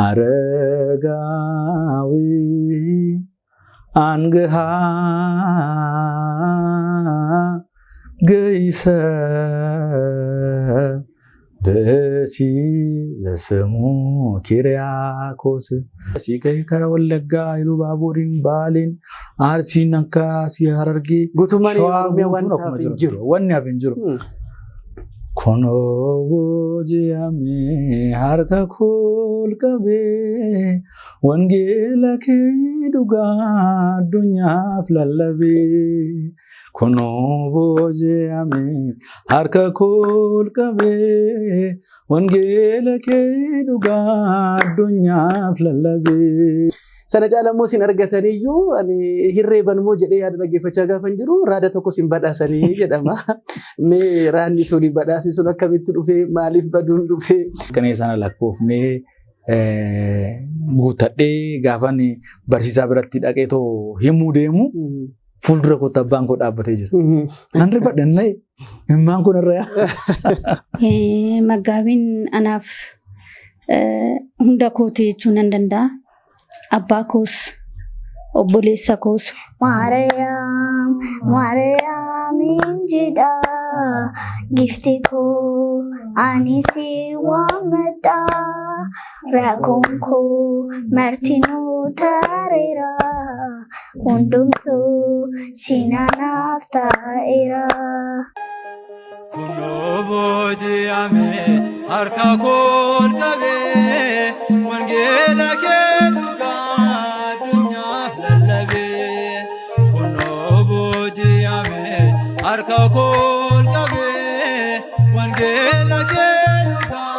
አረጋዊ አንግሃ ገይሰ ብእሲ ዘስሙ ኪርያኮስ ሲገይ ከረ ወለጋ ኢሉባቦሪን ባሌን አርሲን akka asii Harargee Guutummaan Shawaa Oromiyaa guutuun wanta akkuma hafe hin jiru jiru. wanni hafe hin jiru. Kunoo booji'amee harka koo ol qabee wangeela kee dhugaa addunyaaf lallabee. Kunoo booji'amee harka koo ol qabee wangeela kee dhugaa addunyaaf lallabee. Sana caala immoo isin argataniyyuu ani hirree banmoo jedhee yaada dhaggeeffachaa gaafa hin jiru raada tokko isin badhaasanii jedhama. Mee raadni suni badhaasni sun akkamitti dhufee maaliif baduun dhufee? Qinee sana lakkoofnee guuttadhee gaafan barsiisaa biratti dhaqee too himuu deemu fuuldura kootti abbaan koo dhaabbatee jira. Nan rifadhe nan immaan kun irra yaa. Maggaabiin anaaf hunda kooti jechuu nan danda'a. Abbaa koos, obboleessa koos. Maariyaam, Maariyaamin jedha gifti koo ani si waammadha rakkoon koo martinuu tareera hundumtuu sinanaaf ta'eera. Kunoo booji'amee harka koo ol qabee wangeela kee dhugaa addunyaaf lallabee. Kunoo booji'amee harka koo ol qabee wangeela kee dhugaa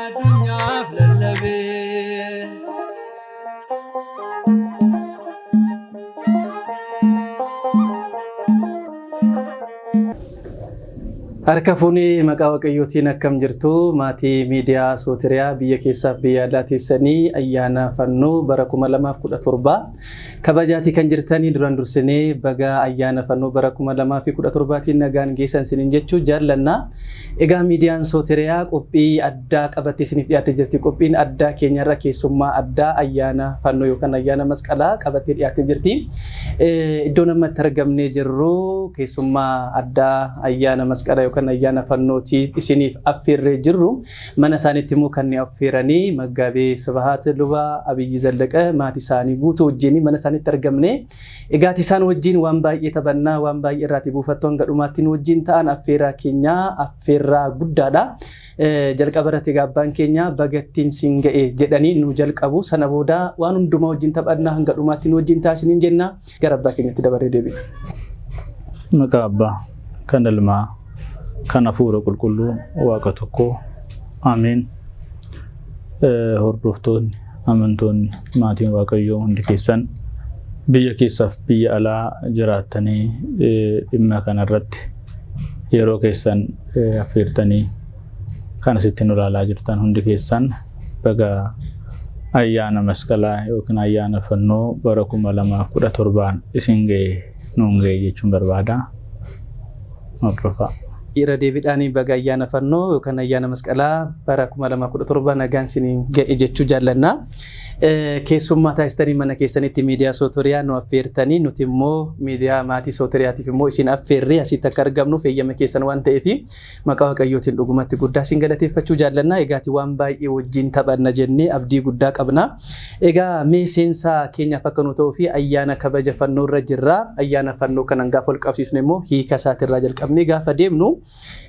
addunyaaf lallabee. Harka fuunee maqaa Waaqayyootiin akkam jirtu maatii miidiyaa Sootiriyaa biyya keessaaf biyya alaa teessanii ayyaana fannoo bara 2017 kabajaatii kan jirtanii duraan dursinee baga ayyaana fannoo bara 2017tiin nagaan geessan isiniin jechuu jaallanna. Egaa miidiyaan Sootiriyaa qophii addaa qabattee isiniif dhiyaattee jirti. Qophiin addaa keenyarra keessummaa addaa ayyaana fannoo yookaan ayyaana masqalaa qabattee dhiyaattee jirti. Iddoo namatti argamnee jirru keessummaa addaa ayyaana masqalaa yookaan ayyaana fannootii isiniif affeerree jirru. Mana isaaniitti immoo kan affeeranii Maggaabee Sibahaat Lubaa Abiyyi Zallaqa maatii isaanii guutuu wajjin mana isaaniitti argamne. Egaa isaan wajjin waan baay'ee taphannaa waan baay'ee irraati buufattu hanga dhumaatti nu wajjin ta'an affeerraa keenyaa affeerraa guddaadha. Jalqaba irratti egaa abbaan keenya bagattiin siin ga'e jedhanii nu jalqabu. Sana booda waan hundumaa wajjin taphannaa hanga dhumaatti nu wajjin taasisaniin jenna. Gara abbaa keenyatti dabaree deebina. Maqaa abbaa kan ilmaa kan hafuura qulqulluu waaqa tokkoo ameen. Hordoftoonni amantoonni maatiin waaqayyoo hundi keessan biyya keessaaf biyya alaa jiraattanii dhimma kanarratti yeroo keessan affeertanii kan asitti nu ilaalaa jirtan hundi keessan baga ayyaana masqalaa yookiin ayyaana fannoo bara 2017n isin ga'e nuun ga'e jechuun barbaada. Hordofaa. Irra deebiidhaan baga ayyaana fannoo yookaan ayyaana masqalaa bara 2017 nagaan isiniin ga'e jechuu jaallanna. Keessummaa taasistanii mana keessanitti miidiyaa Sootoriyaa nu affeertanii nuti immoo miidiyaa maatii Sootoriyaatiif immoo isin affeerree asitti akka argamnuuf eeyyama keessan waan ta'eef maqaa Waaqayyootiin dhugumatti guddaa isin galateeffachuu jaallanna. Egaati waan baay'ee wajjin taphanna jennee abdii guddaa qabna. Egaa mee seensaa keenyaaf akka nu ta'uu fi ayyaana kabaja fannoo irra jirra. Ayyaana fannoo kanan gaafa ol qabsiisnu immoo hiika isaatirraa jalqabnee gaafa deemnu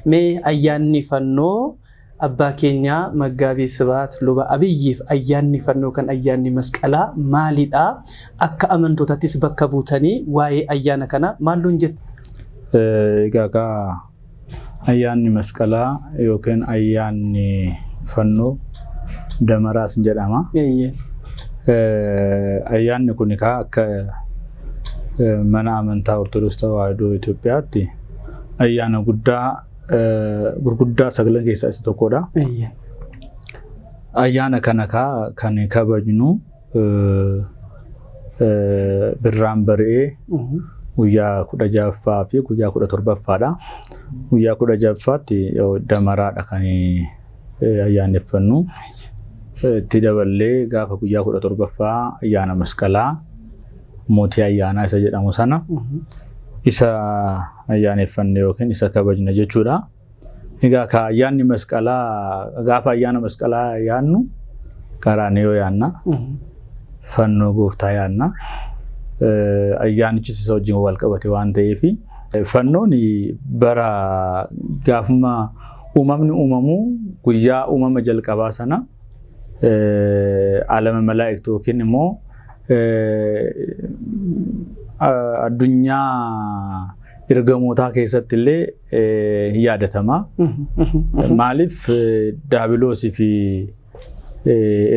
mee ayyaanni fannoo abbaa keenyaa Maggaabii Sibahat Luba Abiyyiif ayyaanni fannoo kan ayyaanni masqalaa maalidha? Akka amantootattis bakka buutanii waa'ee ayyaana kana maal nuun jettu? Egaa kaa ayyaanni masqalaa yookiin ayyaanni fannoo damaraas jedhama. Ayyaanni kun kaa akka mana amantaa Ortodoksii Tawaahidoo Itoophiyaatti ayyaana guddaa gurguddaa sagalan keessaa isa tokkodha. Ayyaana kana kaa kan kabajnu birraan bari'ee guyyaa 16ffaa fi guyyaa 17ffaadha. Guyyaa 16ffaatti damaraadha kan ayyaaneffannu. Itti daballee gaafa guyyaa 17ffaa ayyaana masqalaa, mootii ayyaanaa isa jedhamu sana, isa ayyaaneffanne yookiin isa kabajne jechuudha. Egaa ka ayyaanni masqalaa, gaafa ayyaana masqalaa yaannu qaraaniyoo yaanna, fannoo gooftaa yaanna. Ayyaanichis isa wajjin wal qabate waan ta'eef, fannoon bara gaafuma uumamni uumamuu, guyyaa uumama jalqabaa sana, alama malaa'iktu yookiin immoo addunyaa ergamootaa keessatti illee hin yaadatama. Maaliif, daabiloosii fi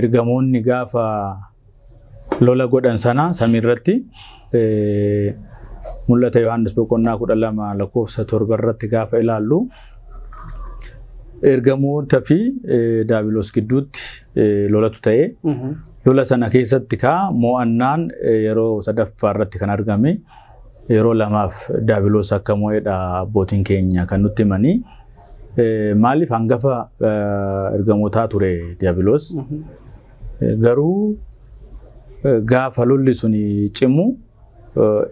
ergamoonni gaafa lola godhan sana samiirratti, Mul'ata Yohaannis boqonnaa 12 lakkoofsa 7 irratti gaafa ilaallu, ergamoota fi daabiloos gidduutti lolatu ta'e. Lola sana keessatti kaa mo'annaan yeroo sadaffaa irratti kan argame, yeroo lamaaf daabiloos akka mo'edha abbootiin keenya kan nutti himanii. Maaliif, hangafa ergamootaa ture daabiloos. Garuu gaafa lolli sun cimu,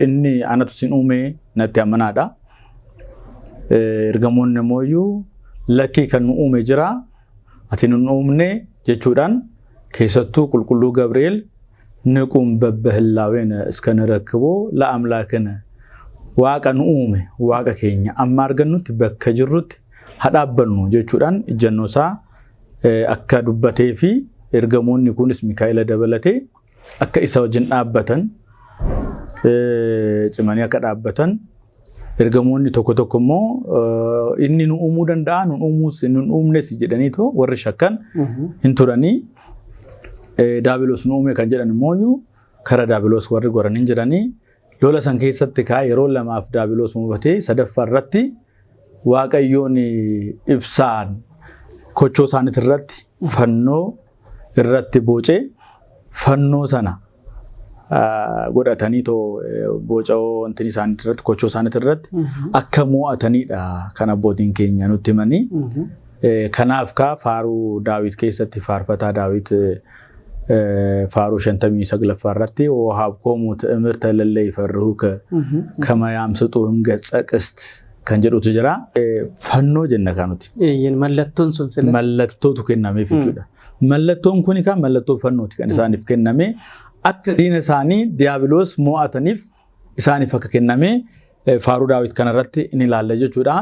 inni "Anatu sin uume, natti amanaadha." Ergamoonni immoo "Lakkii, kan nu uume jira, ati nu uumne" jechuudhaan, keessattuu qulqulluu Gabri'eel "ንቁም በበህላዌነ እስከ ንረክቦ ለአምላክነ", waaqa nu uume, waaqa keenya amma argannutti bakka jirrutti haa dhaabbannu jechuudhaan ejjennoo isaa akka dubbatee fi ergamoonni kunis Mikaa'ela dabalatee akka isa wajjin dhaabbatan, cimanii akka dhaabbatan, ergamoonni tokko tokko immoo inni nu uumuu danda'a, nu uumuus nu uumnes jedhaniitoo warri shakkan hin turanii. Daabiloos nu uume kan jedhan immoo kara daabiloos warri goran hin jiranii. Lola san keessatti kaa yeroo lamaaf daabiloos mo'atee, sadaffaa irratti Waaqayyoon ibsaan kochoo isaaniit irratti fannoo irratti bocee, fannoo sana godhatanii too boca wanti isaanii irratti, kochoo isaaniit irratti akka mo'atanidha kan abbootiin keenya nutti himanii. Kanaaf kaa faaruu Daawit keessatti, faarfataa Daawit faaruu 59ffaa irratti "ወሀብኮሙ ትእምርተ ለእለ ይፈርሁከ ከመ ያምስጡ እምገጸ ቅስት" kan jedhutu jira. Fannoo jenna kan nuti. Mallattoon sun sila. Mallattootu kennameef jechuudha. Mallattoon kuni kan mallattoo fannooti kan isaaniif kenname, akka diina isaanii diiyaabiloos mo'ataniif isaaniif akka kenname faaruu Daawit kanarratti ni ilaalla jechuudha.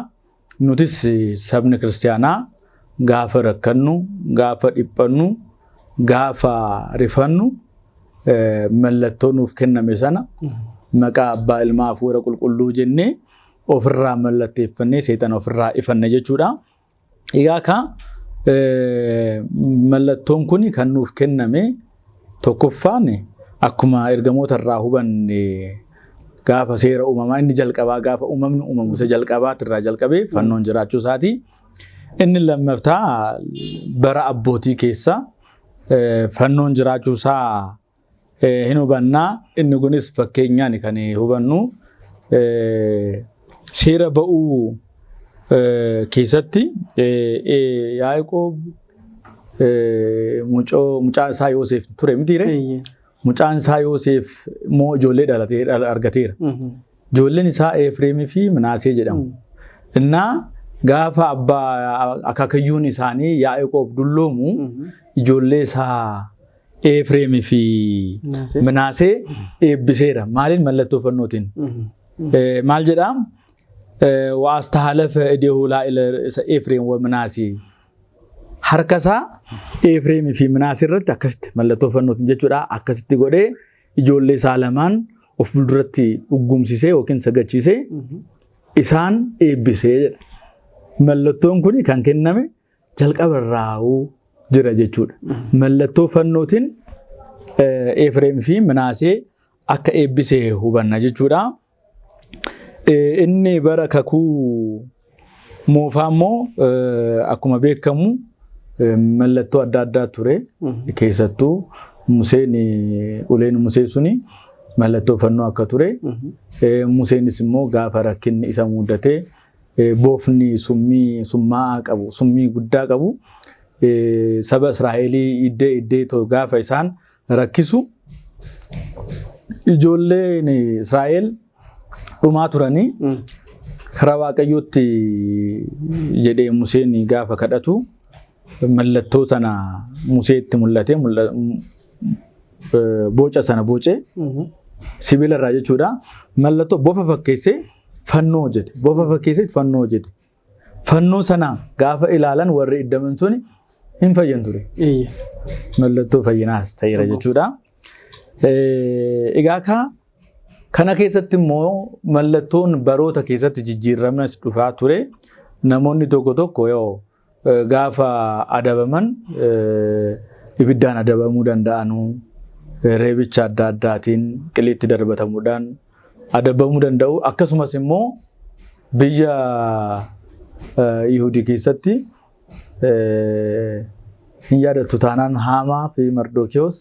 Nutis sabni kiristaanaa gaafa rakkannu, gaafa dhiphannu, gaafa rifannu, mallattoo nuuf kenname sana maqaa abbaa, ilmaa, hafuura qulqulluu jennee ofirraa mallatteeffannee seexana ofirraa ifanne jechuudha. Egaa ka mallattoon kun kan nuuf kenname tokkoffaan, akkuma ergamoota irraa hubanne, gaafa seera uumamaa inni jalqabaa, gaafa uumamni uumamu isa jalqabaati irraa jalqabee fannoon jiraachuu isaati. Inni lammaffaa, bara abbootii keessa fannoon jiraachuu isaa hin hubannaa. Inni kunis fakkeenyaan kan hubannu seera ba'uu keessatti Yaaqoob mucaa isaa Yoosef ture mitiire? Mucaan isaa Yoosef immoo ijoollee dhalatee argateera. Ijoolleen isaa Efreemii fi Minaasee jedhamu. Innaa gaafa abbaa akaakayyuun isaanii Yaaqoob dulloomu, ijoollee isaa Efreemii fi Minaasee eebbiseera. Maaliin? Mallattoo fannootiin. Maal jedhaa? ወአስተኃለፈ እዴሁ ላዕለ ኤፍሬም ወምናሴ, harka isaa Efreemii fi Minaasee irratti akkasitti mallattoo fannootiin jechuudha. Akkasitti godhee ijoollee isaa lamaan of fuulduratti dhuggumsisee yookiin sagachiisee isaan eebbisee jedha. Mallattoon kun kan kenname jalqaba irraa jira jechuudha. Mallattoo fannootiin Efreem fi Minaasee akka eebbisee hubanna jechuudha. Inni bara kakuu moofaa immoo akkuma beekamu mallattoo adda addaa ture. Keessattuu Museen, uleen Musee suni mallattoo fannoo akka ture. Museenis immoo gaafa rakkinni isa mudatee, boofni summii summaa'aa qabu, summii guddaa qabu saba Israa'elii iddee iddee gaafa isaan rakkisu ijoolleen Israa'el dhumaa turanii karaa Waaqayyootti jedhee Museen gaafa kadhatu mallattoo sana Museetti mul'ate, boca sana bocee sibiila irraa jechuudha. Mallattoo bofa fakkeessee fannoo hojjete. Bofa fakkeessee fannoo hojjete. Fannoo sana gaafa ilaalan warri iddaman suni hin fayyan ture. Mallattoo fayyinaas ta'eera jechuudha. Egaa kaa kana keessatti immoo mallattoon baroota keessatti jijjiiramaas dhufaa ture. Namoonni tokko tokko yoo gaafa adabaman ibiddaan adabamuu danda'anu, reebicha adda addaatiin qiliitti darbatamuudhaan adabamuu danda'u. Akkasumas immoo biyya Yihudii keessatti hin yaadattu taanaan Haamaa fi Mardookiyoos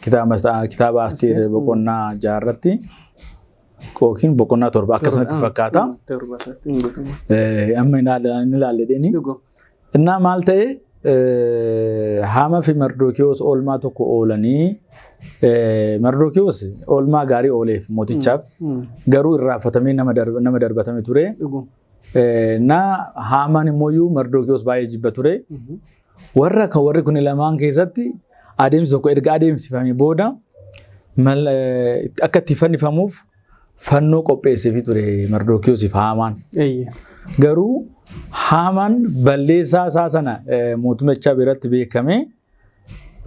kitaaba Asteer boqonnaa 6 irratti yookiin boqonnaa 7 akkasumatti fakkaata. Amma hin ilaalle deeni. Innaa maal ta'e, Haamaa fi Mardookiyoos oolmaa tokko oolanii, Mardookiyoos oolmaa gaarii ooleef mootichaaf, garuu irraanfatamee nama darbatame ture. Na Haamaan immoo Mardookiyoos baay'ee jibba ture. Warra kan warri kun lamaan keessatti adeemsi tokko erga adeemsifamee booda akka itti fannifamuuf fannoo qopheesseefii ture Mardookiyoosiif Haamaan. Garuu Haamaan balleessaa isaa sana mootummicha biratti beekamee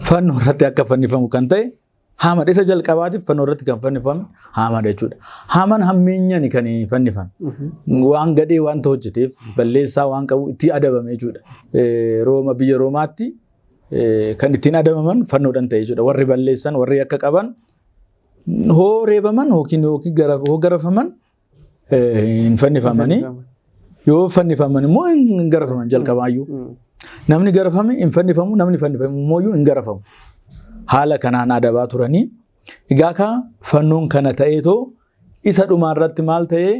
fannoo irratti akka fannifamu kan ta'e Haamaan isa jalqabaatiif fannoo irratti kan fannifame Haamaan jechuudha. Haamaan hammeenyaan kan fannifame. Waan gadhee wanta hojjeteef, balleessaa waan qabu itti adabame jechuudha. Rooma, biyya Roomaatti kan ittiin adabaman fannoodhaan ta'e jechuudha. Warri balleessan, warri akka qaban hoo reebaman yookiin hoo garafaman hin fannifamanii. Yoo fannifaman immoo hin garafaman jalqabaayyuu. Namni garafame hin fannifamu, namni fannifamu immoo hin garafamu. Haala kanaan adabaa turanii. Egaa kaa fannoon kana ta'eetoo isa dhumaa irratti maal ta'ee,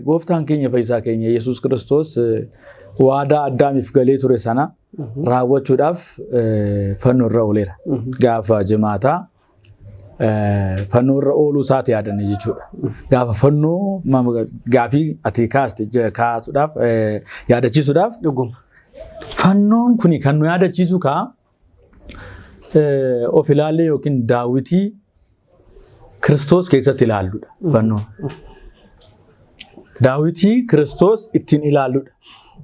gooftaan keenya fayyisaa keenya Yesuus Kiristoos waadaa Addaamiif galee ture sana raawwachuudhaaf fannoo irra ooleera. Gaafa jimaataa fannoo irra ooluu isaati yaadanne jechuudha. Gaafa fannoo gaafii ati kaaste kaasuudhaaf, yaadachiisuudhaaf, fannoon kuni kan nu yaadachiisu kaa of ilaallee yookiin daawwitii Kiristoos keessatti ilaalludha fannoon. Daawwitii Kiristoos ittiin ilaalludha.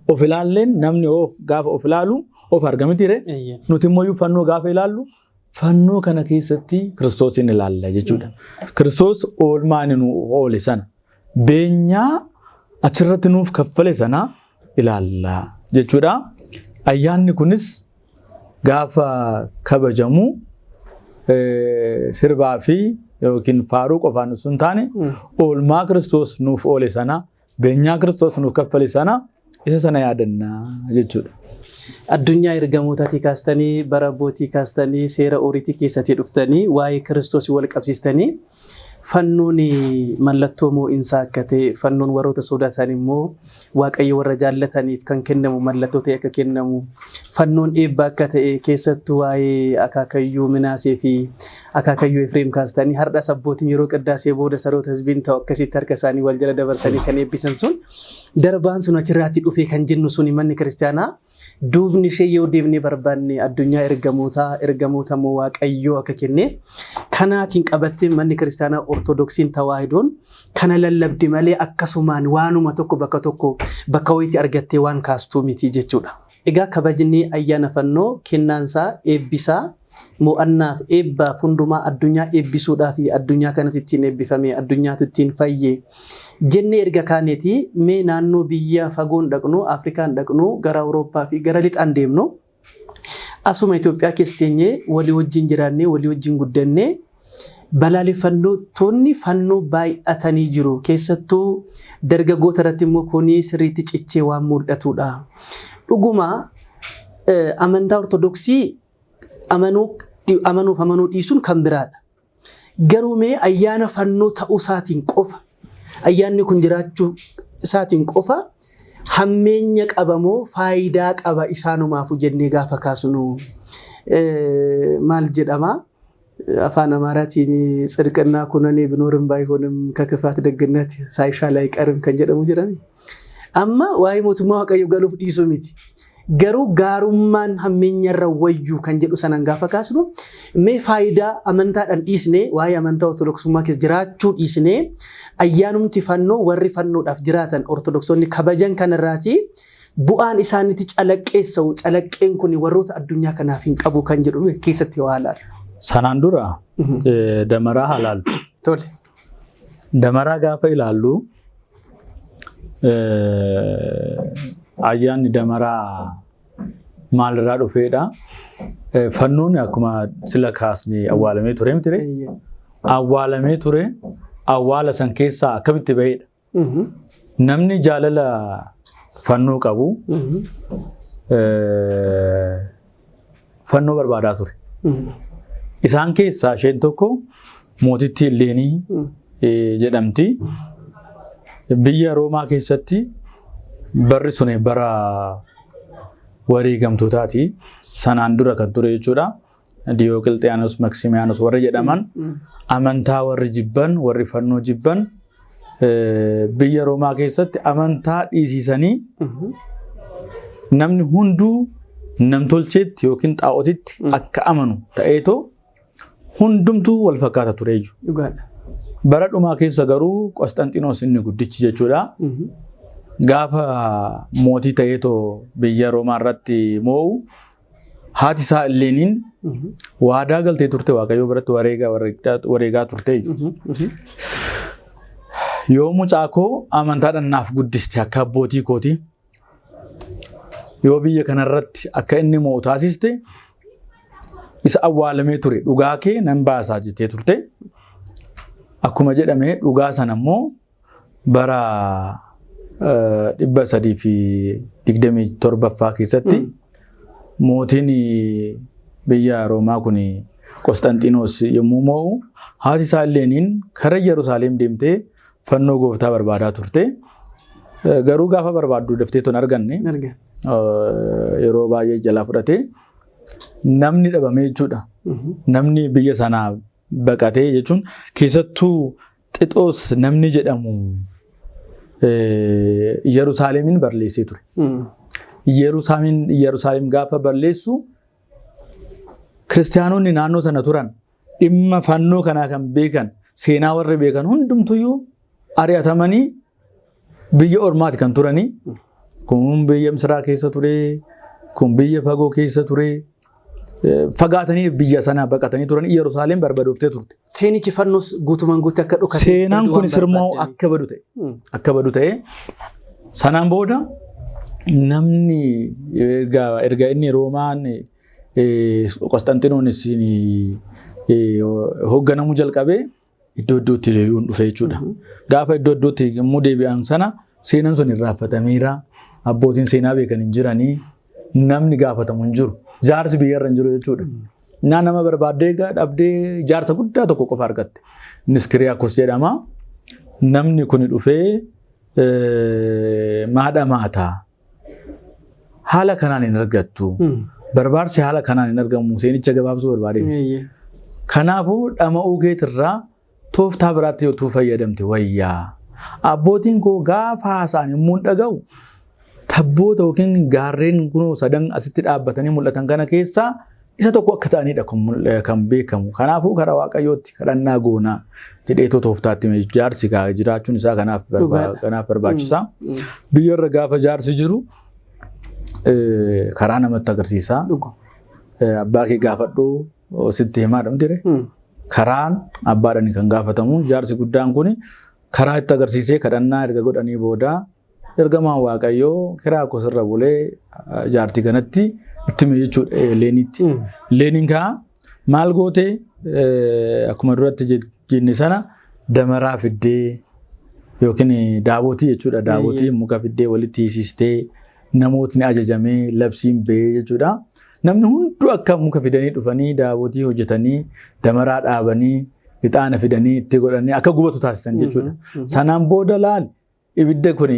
Of ilaalleen namni gaafa of ilaalu of arga miti ree? Nuti immoo fannoo gaafa ilaallu fannoo kana keessatti Kiristoosin ilaalla jechuudha. Kiristoos oolmaa inni nu oole sana, beenyaa achirratti nuuf kaffale sana ilaalla jechuudha. Ayyaanni kunis gaafa kabajamu sirbaa fi yookiin faaruu qofaan osoo hin taane, oolmaa Kiristoos nuuf oole sana, beenyaa Kiristoos nuuf kaffale sana, isa sana yaadannaa jechuudha. Addunyaa ergamootaatii kaastanii, bara abbootii kaastanii, seera oriitii keessatti dhuftanii, waa'ee Kiristoos wal qabsiistanii, fannoon mallattoo moo'insaa akka ta'e, fannoon warroota sodaatan immoo Waaqayyo warra jaallataniif kan kennamu mallattoo ta'e akka kennamu, fannoon eebba akka ta'e, keessattuu waa'ee akaakayyuu Minaasee fi akaakayyuu Efreem kaastanii, har'as abbootiin yeroo qiddaasee booda saroota hizbiin ta'u akkasitti harka isaanii wal jala dabarsanii kan eebbisan sun, darbaan sun achirraatii dhufee kan jennu suni, manni kiristaanaa duubni ishee yoo deemnee barbaanne addunyaa ergamootaa, ergamoota immoo Waaqayyoo akka kenneef kanaatiin qabattee manni kiristaanaa Ortodoksiin Tawaahidoon kana lallabdi malee akkasumaan waanuma tokko bakka tokko bakka wayiitii argattee waan kaastuu miti jechuudha. Egaa kabajni ayyaana fannoo kennaansaa, eebbisaa, mo'annaaf, eebbaaf, hundumaa addunyaa eebbisuudhaa fi addunyaa kanatti ittiin eebbifame, addunyaatu ittiin fayye jennee erga kaaneeti, mee naannoo biyya fagoon dhaqnu, Afrikaan dhaqnu, gara Awurooppaa fi gara lixaan deemnu, asuma Itoophiyaa keessa teenyee walii wajjin jiraannee walii wajjin guddannee balaaleffattoonni fannoo baay'atanii jiru. Keessattuu dargaggoota irratti immoo kuni sirriitti cichee waan mul'atudha. Dhuguma amantaa Ortodoksii amanuu amanuuf amanuu dhiisuun kan biraadha. Garuu mee ayyaana fannoo ta'uu isaatiin qofa, ayyaanni kun jiraachuu isaatiin qofa Hammeenya qaba moo faayidaa qaba isaanumaafu jennee gaafa kaasnu maal jedhama? Afaan Amaaraatiin ጽድቅና ኩነኔ ቢኖርም ባይሆንም ከክፋት ደግነት ሳይሻል አይቀርም kan jedhamu jedhame. Amma waa'ee mootummaa Waaqayyoo galuuf dhiisuu miti. Garuu gaarummaan hammeenyarra wayyuu kan jedhu sanan gaafa kaasnu, mee faayidaa amantaadhaan dhiisnee, waa'ee amantaa Ortodoksummaa keessa jiraachuu dhiisnee, ayyaanumti fannoo warri fannoodhaaf jiraatan Ortodoksonni kabajan kanarraati bu'aan isaanitti calaqqeessa'u, calaqqeen kun warroota addunyaa kanaaf hin qabu kan jedhu keessatti waa ilaalu. Sanaan dura damaraa haa ilaallu. Tole. Damaraa gaafa ilaallu, ayyaanni damaraa maalirraa dhufeedha? Fannoon akkuma sila kaasne awwaalamee ture miti ree? Awwaalamee ture, awwaala san keessaa akkamitti bahedha? Namni jaalala fannoo qabu fannoo barbaadaa ture. Isaan keessaa isheen tokko mootittii Illeenii jedhamti. Biyya Roomaa keessatti barri sun bara wareegamtootaati. Sanaan dura kan ture jechuudha. Diyooqilxiyaanos, Maksimiyanos warri jedhaman amantaa warri jibban, warri fannoo jibban, biyya Roomaa keessatti amantaa dhiisisanii namni hunduu namtolcheetti yookiin xaa'ootitti akka amanu ta'eetoo hundumtuu wal fakkaata tureeyyu. Dhugaadha. Bara dhumaa keessa garuu Qosxanxinoos inni guddichi jechuudha. Gaafa mootii ta'eetoo biyya Roomaa irratti moo'u, haati isaa Illeeniin waadaa galtee turte, Waaqayyoo biratti wareegaa turte. Yoo mucaa koo amantaadhaan naaf guddiste akka abbootii kooti, yoo biyya kanarratti akka inni moo'u taasiste, isa awwaalamee ture dhugaa kee nan baasaa jettee turte. Akkuma jedhame dhugaa sana immoo bara 327ffaa keessatti mootiin biyya Roomaa kun Qosxanxiinoos yommuu moo'u, haati isaa Illeeniin kara Yerusaalem deemtee fannoo gooftaa barbaadaa turte. Garuu gaafa barbaaddu daftee ton arganne, yeroo baay'ee jalaa fudhate, namni dhabame jechuudha. Namni biyya sanaa baqatee jechuun keessattuu Xixoos namni jedhamu Yerusaalemiin balleessee ture. Yerusaalem gaafa balleessu, kiristaanonni naannoo sana turan, dhimma fannoo kanaa kan beekan, seenaa warri beekan hundumtuyyuu ari'atamanii biyya ormaati kan turanii. Kun biyya Misraa keessa ture, kun biyya fagoo keessa ture. Fagaatanii biyya sanaa baqatanii turan, Yerusaalem barbadooftee turte. Seenichi fannoos guutumaan guutti akka dhokate. Seenaan kun sirmoo akka badu ta'e. Akka badu ta'e. Sanaan booda namni erga inni Roomaan Qosxanxinoonis hoogganamuu jalqabee iddoo iddootti deebi'uun dhufe jechuudha. Gaafa iddoo iddootti yommuu deebi'an sana seenaan sun irraanfatameera. Abbootiin seenaa beekan hin jiranii. Namni gaafatamu hin jiru. Jaarsi biyyarra hin jiru jechuudha. Naa nama barbaaddee dhabdee jaarsa guddaa tokko qofa argatte. Innis Kiriyaakos jedhama. Namni kun dhufee, maadha maataa. Haala kanaan hin argattu. Barbaarsi haala kanaan hin argamu. Seenicha gabaabsuu barbaade. Kanaafuu dhama'uu keetirraa tooftaa biraatti yoo fayyadamte wayyaa. Abbootiin koo gaafa haasa'an yommuu dhaga'u, tabboota yookiin gaarreen kunoo sadan asitti dhaabbatanii mul'atan kana keessaa isa tokko akka ta'anidha kan beekamu. Kanaafuu karaa Waaqayyootti kadhannaa goonaa jedheetoo tooftaatti jaarsi jiraachuun isaa kanaaf barbaachisa. Biyyarra gaafa jaarsi jiru karaa namatti agarsiisa. Abbaa kee gaafadhu, sitti himaa dha. Karaan abbaadhaan kan gaafatamu, jaarsi guddaan kun karaa itti agarsiisee kadhannaa erga godhanii booda ergamaan Waaqayyoo Kiraakos irra bulee jaartii kanatti itti hime jechuudha Leenitti. Leeniin kaa maal gootee, akkuma duratti jenne sana damaraa fiddee yookiin daabotii jechuudha. Daabotii muka fiddee walitti hiisistee, namootni ajajamee labsiin bahee jechuudha. Namni hunduu akka muka fidanii dhufanii daabotii hojjetanii, damaraa dhaabanii, ixaana fidanii itti godhanii akka gubatu taasisan jechuudha. Sanaan booda laal Ibidda kun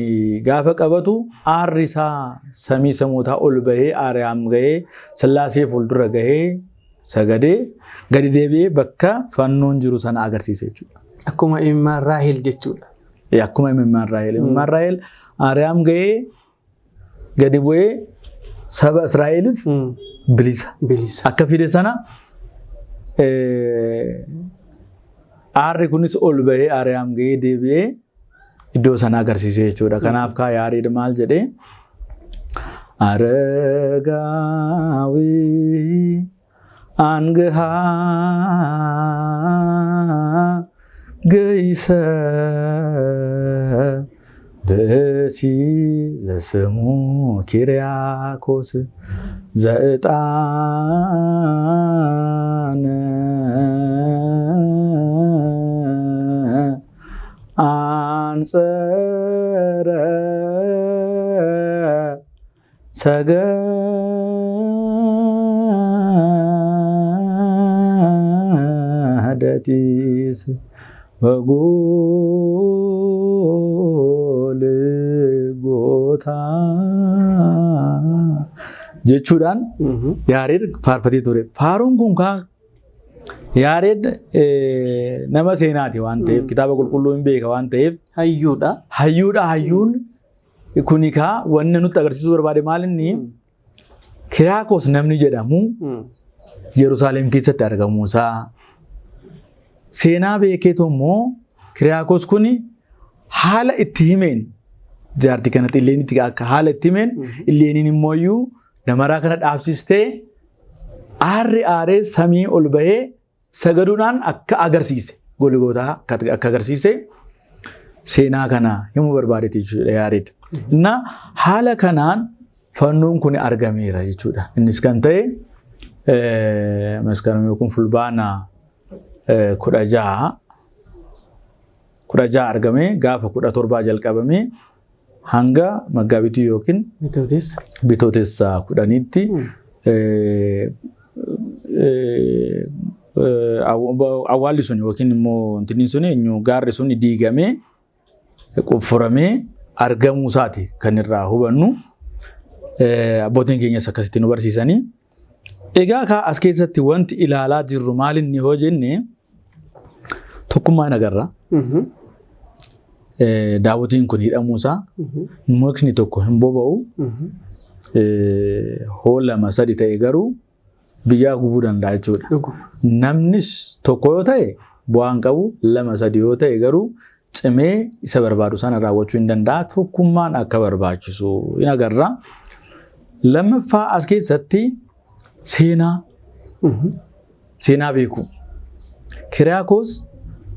gaafa qabatu aarri isaa samii samootaa ol bahee Aariyaam gahee Sillaasee fuuldura gahee sagadee gadi deebi'ee bakka fannoon jiru sana agarsiisa jechuudha. Akkuma imimmaan Raahel jechuudha. Akkuma imimmaan Raahel. Imimmaan Raahel Aariyaam gahee gadi bu'ee saba Israa'eliif bilisa. Bilisa. Akka fide sana aarri kunis ol bahee Aariyaam gahee deebi'ee iddoo sana agarsiise jechuudha. Kanaaf kaa Yaareed maal jedhee Aragaawii አንግሃ ገይሰ ብእሲ ዘስሙ ኪርያኮስ ዘዕጣነ አንጸረ ሰገደጢስ በጎልጎታ jechuudhaan Yaareed faarfatee ture. Faaruun kun kaa Yaareed nama seenaati waan ta'eef kitaaba qulqulluu hin beeka waan ta'eef Hayyuudha. Hayyuudha. Hayyuun kuni kaa wanni nutti agarsiisuu barbaade maal inni Kiriyaakos namni jedhamu Yerusaalem keessatti argamuusaa seenaa beekeetu immoo Kiriyaakos kuni haala itti himeen jaartii kanatti Illeenitti akka haala itti himeen Illeeniin immoo iyyuu damaraa kana dhaabsistee aarri aaree samii ol bahee sagaduudhaan akka agarsiise Golgootaa akka agarsiise seenaa kana himuu barbaadeeti jechuudha Yaareed. Na haala kanaan fannoon kun argameera jechuudha. Innis kan ta'e Maskaram yookiin Fulbaana 16 argame gaafa 17 jalqabame hanga Maggaabitii yookiin Bitootessa. Bitootessa 10tti awwaalli sun yookiin immoo wanti sun eenyu gaarri sun diigamee qofforamee argamuu isaati kan irraa hubannu. Abbootiin keenyas akkasitti nu barsiisanii. Egaa kaa as keessatti wanti ilaalaa jirru maal inni hoo jenne tokkummaa hin agarra. Daawwitiin kun hidhamuusaa mukni tokko hin boba'u. Hoo lama sadi ta'e garuu biyyaa gubuu danda'a jechuudha. Namnis tokko yoo ta'e bu'aa hin qabu, lama sadi yoo ta'e garuu cimee isa barbaadu sana raawwachuu hin danda'a. Tokkummaan akka barbaachisu hin agarra. Lammaffaa as keessatti seenaa beeku. Kiriyaakos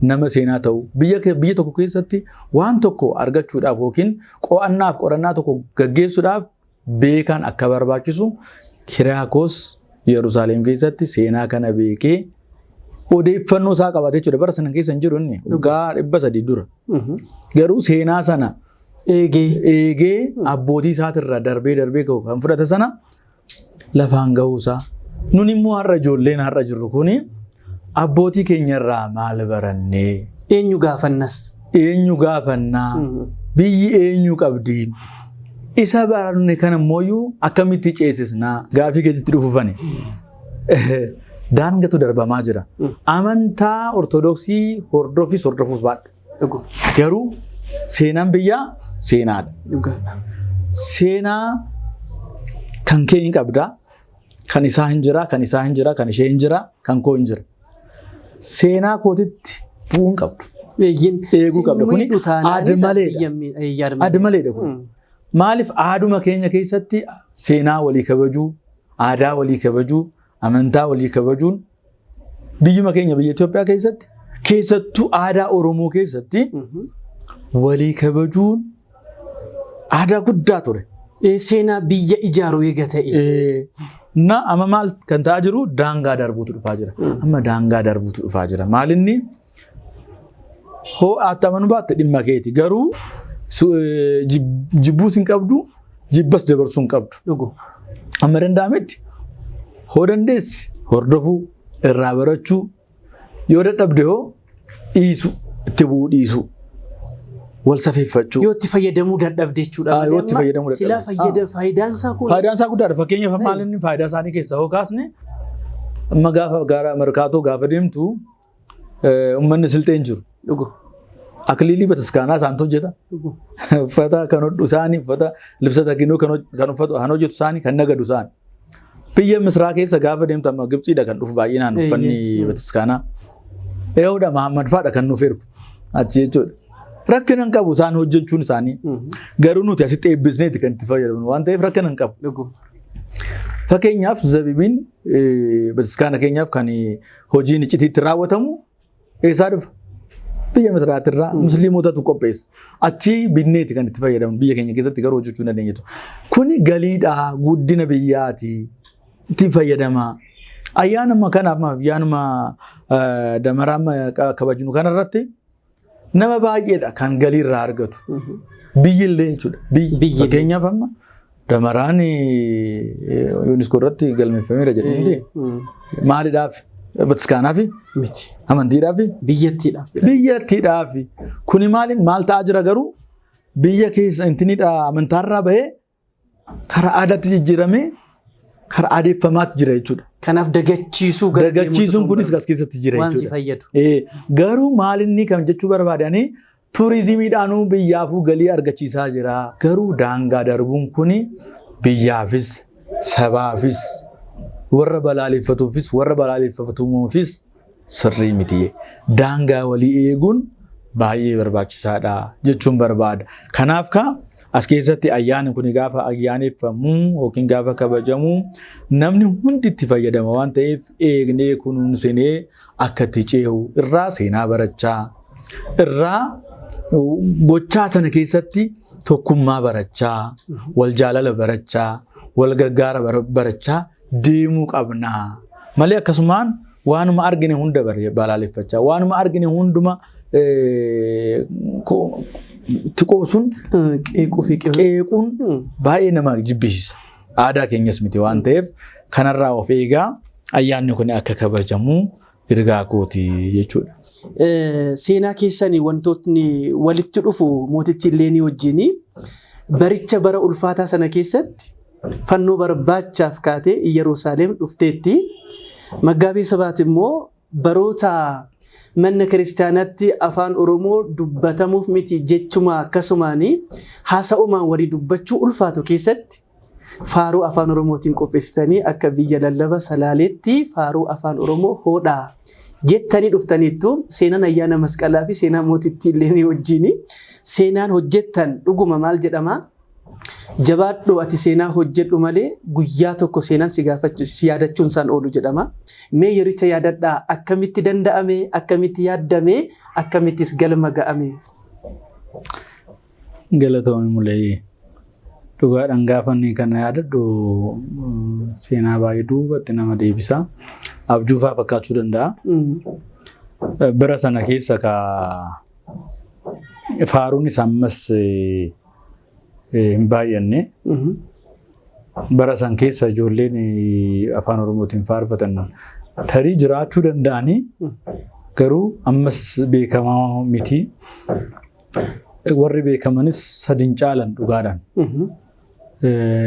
nama seenaa ta'u biyya tokko keessatti waan tokko argachuudhaaf yookiin qo'annaaf qorannaa tokko gaggeessuudhaaf beekaan akka barbaachisu Kiriyaakos Yerusaalem keessatti seenaa kana beekee odeeffannoo isaa qabaate jechuudha. Bara sana keessa hin jiru inni waggaa 300 dura. Garuu seenaa sana eegee abbootii isaatirraa darbee darbee kan fudhate sana lafaan gahuusaa. Nun immoo har'a ijoolleen har'a jirru kuni abbootii keenyarraa maal barannee? Eenyu gaafannas? Eenyu gaafannaa? Biyyi eenyu qabdi? Isa baranne kana immoo akkamitti ceesisnaa? Gaafii keetitti dhufufani. Daangatu darbamaa jira. Amantaa Ortodoksii hordofis hordofuus baadhu. Garuu seenaan biyyaa seenaadha. Seenaa kan kee hin qabdaa. Kan isaa hin jira, kan isaa hin jira, kan ishee hin jira, kan koo hin jira. Seenaa kootitti bu'uu hin qabdu. Eeguu qabda. Kuni aad-maleedha. Aad-maleedha kun. Maaliif aaduma keenya keessatti seenaa walii kabajuu, aadaa walii kabajuu, amantaa walii kabajuun biyyuma keenya biyya Itoophiyaa keessatti keessattuu aadaa Oromoo keessatti walii kabajuun aadaa guddaa ture. Seenaa biyya ijaaru eega ta'e. Na amma maal kan ta'aa jiru daangaa darbuutu dhufaa jira. Amma daangaa darbuutu dhufaa jira. Maal inni hoo ati amanuu baatte dhimma keeti. Garuu jibbuus hin qabdu, jibbas dabarsuu hin qabdu. Amma danda'ametti hoo dandeessi hordofuu, irraa barachuu, yoo dadhabde hoo dhiisu, itti bu'uu dhiisu. Wal safeeffachuu. Yoo itti fayyadamuu dadhabde jechuudha. Ah, yoo itti fayyadamuu dadhabde. Silaa faayidaan isaa kun. Faayidaan isaa guddaadha. Fakkeenyaaf maal inni faayidaa isaanii keessaa hoo kaasne, amma gaafa gara Markaatoo gaafa deemtu uummanni Silxeen jiru. Akiliilii bataskaanaa isaantu hojjeta. Uffata kan hodhu isaanii, uffata libsa takinoo kan uffatu kan hojjetu isaanii, kan nagadu isaanii. Biyya Misraa keessa gaafa deemtu amma Gibxiidha kan dhufu baay'inaan uffanni bataskaanaa. Eeyyudha, Mahammad fa'aadha kan nuuf ergu achi jechuudha. Rakkina hin qabu isaan hojjechuun isaanii. Garuu nuti asitti eebbisneeti kan itti fayyadamnu waan ta'eef rakkina hin qabu. Fakkeenyaaf zabibiin bataskaana keenyaaf kan hojiin icciitiitti raawwatamu eessaa dhufa? Biyya Misraatirraa musliimotatu qopheessa. Achii binneeti kan itti fayyadamnu, biyya keenya keessatti garuu hojjechuu hin dandeenyetu. Kuni galiidha, guddina biyyaati, itti fayyadama. Ayyaanuma kanaaf ayyaanuma damaraa kabajnu kanarratti nama baay'eedha kan galii irraa argatu. Biyyi illee jechuudha. Biyyi. Fakkeenyaaf amma damaraan UNESCO irratti galmeeffameera jedhamti. Maaliidhaaf? Bataskaanaaf? Miti. Amantiidhaaf? Biyyattiidhaaf. Biyyattiidhaaf. Kuni maaliin maal ta'aa jira garuu, biyya keessa intinidha amantaarraa bahee karaa aadaatti jijjiiramee karaa aadeeffamaatti jira jechuudha. Kanaaf dagachiisuu gara Dagachiisuun kunis as keessatti jira waan si jechuudha. fayyadu. Garuu maalinni kan jechuu barbaadanii turizimiidhaanuu biyyaafuu galii argachiisaa jira. Garuu daangaa darbuun kuni biyyaafis sabaafis warra balaaleffatuufis warra balaaleffatamuufis sirrii miti. Daangaa walii eeguun baay'ee barbaachisaadha jechuun barbaada. Kanaaf ka as keessatti ayyaanni kun gaafa ayyaaneffamu yookiin gaafa kabajamu namni hundi itti fayyadama waan ta'eef eegnee kunuunsinee akka itti ce'u irraa seenaa barachaa, irraa gochaa sana keessatti tokkummaa barachaa, wal jaalala barachaa, wal gargaara barachaa deemuu qabna. Malee akkasumaan waanuma argine hunda balaaleffachaa, waanuma argine hunduma itti qoosuun Qeequu fi qeequun baay'ee nama jibbisiisa. Aadaa keenyas miti waan ta'eef kanarraa of eegaa ayyaanni kun akka kabajamu ergaa kooti jechuudha. Seenaa keessanii wantootni walitti dhufu mootittii Illeenii wajjin baricha bara ulfaataa sana keessatti fannoo barbaachaaf kaatee Yerusaalem dhufteetti. Maggaabee Sabaat immoo baroota mana kiristaanaatti afaan Oromoo dubbatamuuf miti jechuma akkasumaanii haasa'umaan walii dubbachuu ulfaatu keessatti faaruu afaan Oromootiin qopheessitanii akka biyya lallaba Salaaleetti faaruu afaan Oromoo hoodhaa jettanii dhuftaniittu. Seenaan ayyaana masqalaa fi seenaa mootittii Illeenii wajjin seenaan hojjettan dhuguma maal jedhama? Jabaadhu, ati seenaa hojjedhu malee guyyaa tokko seenaan si gaafachuu si yaadachuun isaan oolu jedhama. Mee yericha yaadadhaa, akkamitti danda'ame, akkamitti yaaddame, akkamittis galma ga'ame? Galatoomii Mulee. Dhugaadhaan gaafa inni kana yaadadhu seenaa baay'ee duubatti nama deebisa. Abjuufaa fakkaachuu danda'a. Bara sana keessa ka faaruun isaa ammas hin baay'anne. Bara san keessa ijoolleen afaan Oromootiin faarfatan tarii jiraachuu danda'anii garuu ammas beekamaa miti. Warri beekamanis sadin caalan dhugaadhaan.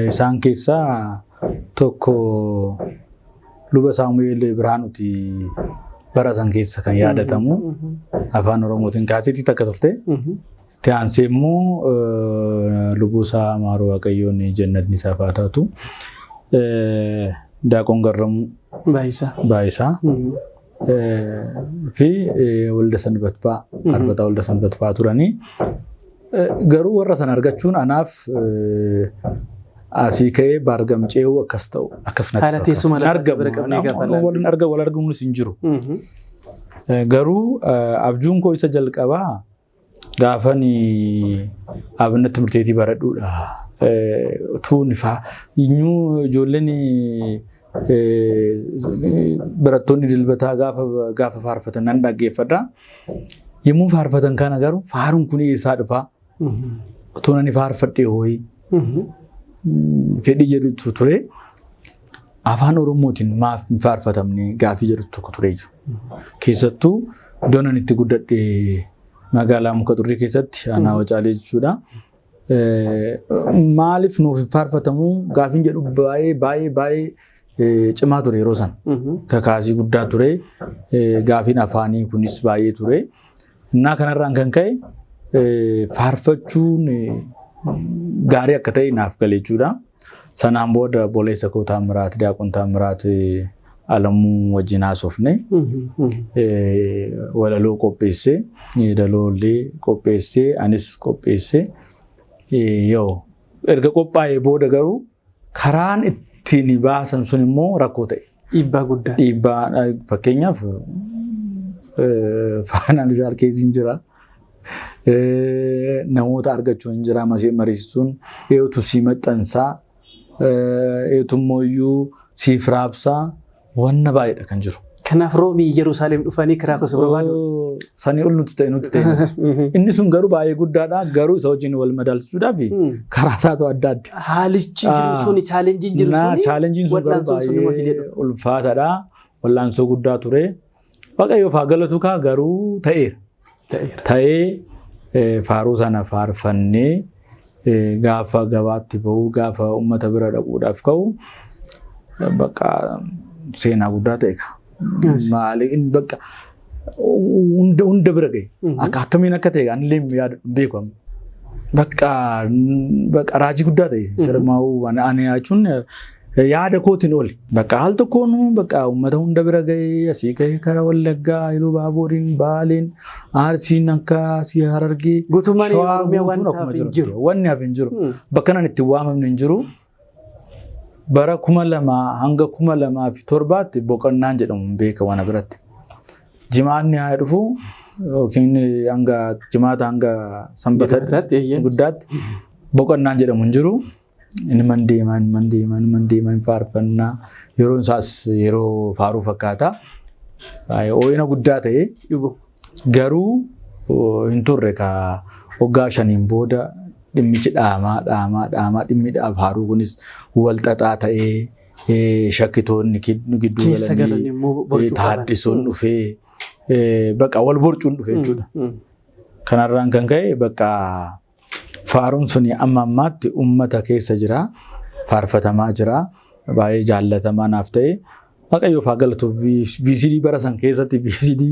Isaan keessaa tokko Luba Saamu'eel Birhaanuuti, bara san keessa kan yaadatamu afaan Oromootiin kaaseetii takka turte. Itti aansee immoo lubuusaa Maaruu Waaqayyoon jannatni isaaf haa taatu. Daaqoon Garramuu Baayisaa. Baayisaa fi Walda Sanbat fa'aa, Faarfataa Walda Sanbat fa'aa turanii. Garuu warra sana argachuun anaaf asii ka'ee baargam ce'uu akkas ta'u akkas natti Haala teessuma fakkaata. lafaa bira qabnee gaafa ilaallu. Waliin arga wal argamuunis hin jiru. Garuu abjuun koo isa jalqabaa gaafan Abinat Timirteetii baradhuudha. Tuun faa inyuu ijoolleen barattoonni dilbataa gaafa faarfatan nan dhaggeeffadha. Yommuu faarfatan kana garuu faaruun kun eessaa dhufaa? Utuu ani faarfadhe hooyi fedhii jedhutu ture. Afaan Oromootiin maaf hin faarfatamne gaafii jedhu tokko ture jechuudha. Keessattuu iddoon ani itti guddadhe Magaalaa Muka Xurrii keessatti aanaa Wacaalee jechuudha. Maaliif nuuf hin faarfatamuu gaafiin jedhu baay'ee baay'ee baay'ee cimaa ture yeroo sana. Kakaasii guddaa ture. Gaafiin afaanii kunis baay'ee ture. Innaa kanarraan kan ka'e faarfachuun gaarii akka ta'e naaf gale jechuudha. Sanaan booda obboleessa koo Taammiraat, Diyaaqon Taammiraat Alamuu wajjin haasofne. Walaloo qopheesse, yeedaloo illee qopheesse, anis qopheesse. Yoo erga qophaa'ee booda garuu karaan ittiin baasan sun immoo rakkoo ta'e. Dhiibbaa guddaa. Dhiibbaa, fakkeenyaaf financial caseiin jira. Namoota argachuun hin jira, mariisisuun eetu sii maxxansaa, eetu immoo iyyuu siif raabsaa, wanna baay'eedha kan jiru. Kanaaf Roomii Yerusaalem dhufanii karaa gosa barbaadu. Sanii ol nuti ta'e nuti ta'e. Inni sun garuu baay'ee guddaadha. Garuu isa wajjin wal madaalchisuudhaaf karaa isaatu adda adda. Haalichi jiru suni, challengeiin jiru suni. Challengeiin sun garuu baay'ee ulfaataadha. Wallaansoo guddaa ture. Waaqayyoof haa galatu kaa, garuu ta'eera. Ta'ee faaruu sana faarfannee gaafa gabaatti bahu, gaafa uummata bira dhaquudhaaf ka'u, bakka seenaa guddaa ta'e ka. Maali, bakka hunda hunda bira gahe. Akka akkamiin akka ta'e anillee yaadu beeku amma. Bakka bakka raajii guddaa ta'e sirmaa'uu ani jechuun yaada kootiin oli. Bakka haal tokkoon bakka uummata hunda bira gahee, asii gahee karaa Wallaggaa, Iluu Baaburiin, Baaleen, Arsiin, akka asii Harargee. Guutummaan Oromiyaa wanta hafe hin jiru. Wanni hafe hin jiru. Bakka nan itti waamamne hin jiru. Bara 2000 hanga 2007tti boqonnaan jedhamu hin beekamu ana biratti. Jimaanni haa dhufu yookiin hanga jimaata hanga sanbata guddaatti boqonnaan jedhamu hin jiru. Inni man deemaa, inni man deemaa, inni man deemaa, hin faarfannaa. Yeroon isaas yeroo faaruu fakkaata. Ooyina guddaa ta'e garuu hin turre ka waggaa 5n booda dhimmichi dhaamaa dhaamaa dhaamaa, dhimmi faaruu kunis wal xaxaa ta'ee, shakkitoonni gidduu galanii taaddisoon dhufee, bakka wal borcuun dhufe jechuudha. Kanarraan kan ka'e bakka faaruun suni amma ammaatti uummata keessa jira. Faarfatamaa jira. Baay'ee jaallatamaa naaf ta'e. Waaqayyoof haa galatu, VCD bara san keessatti VCD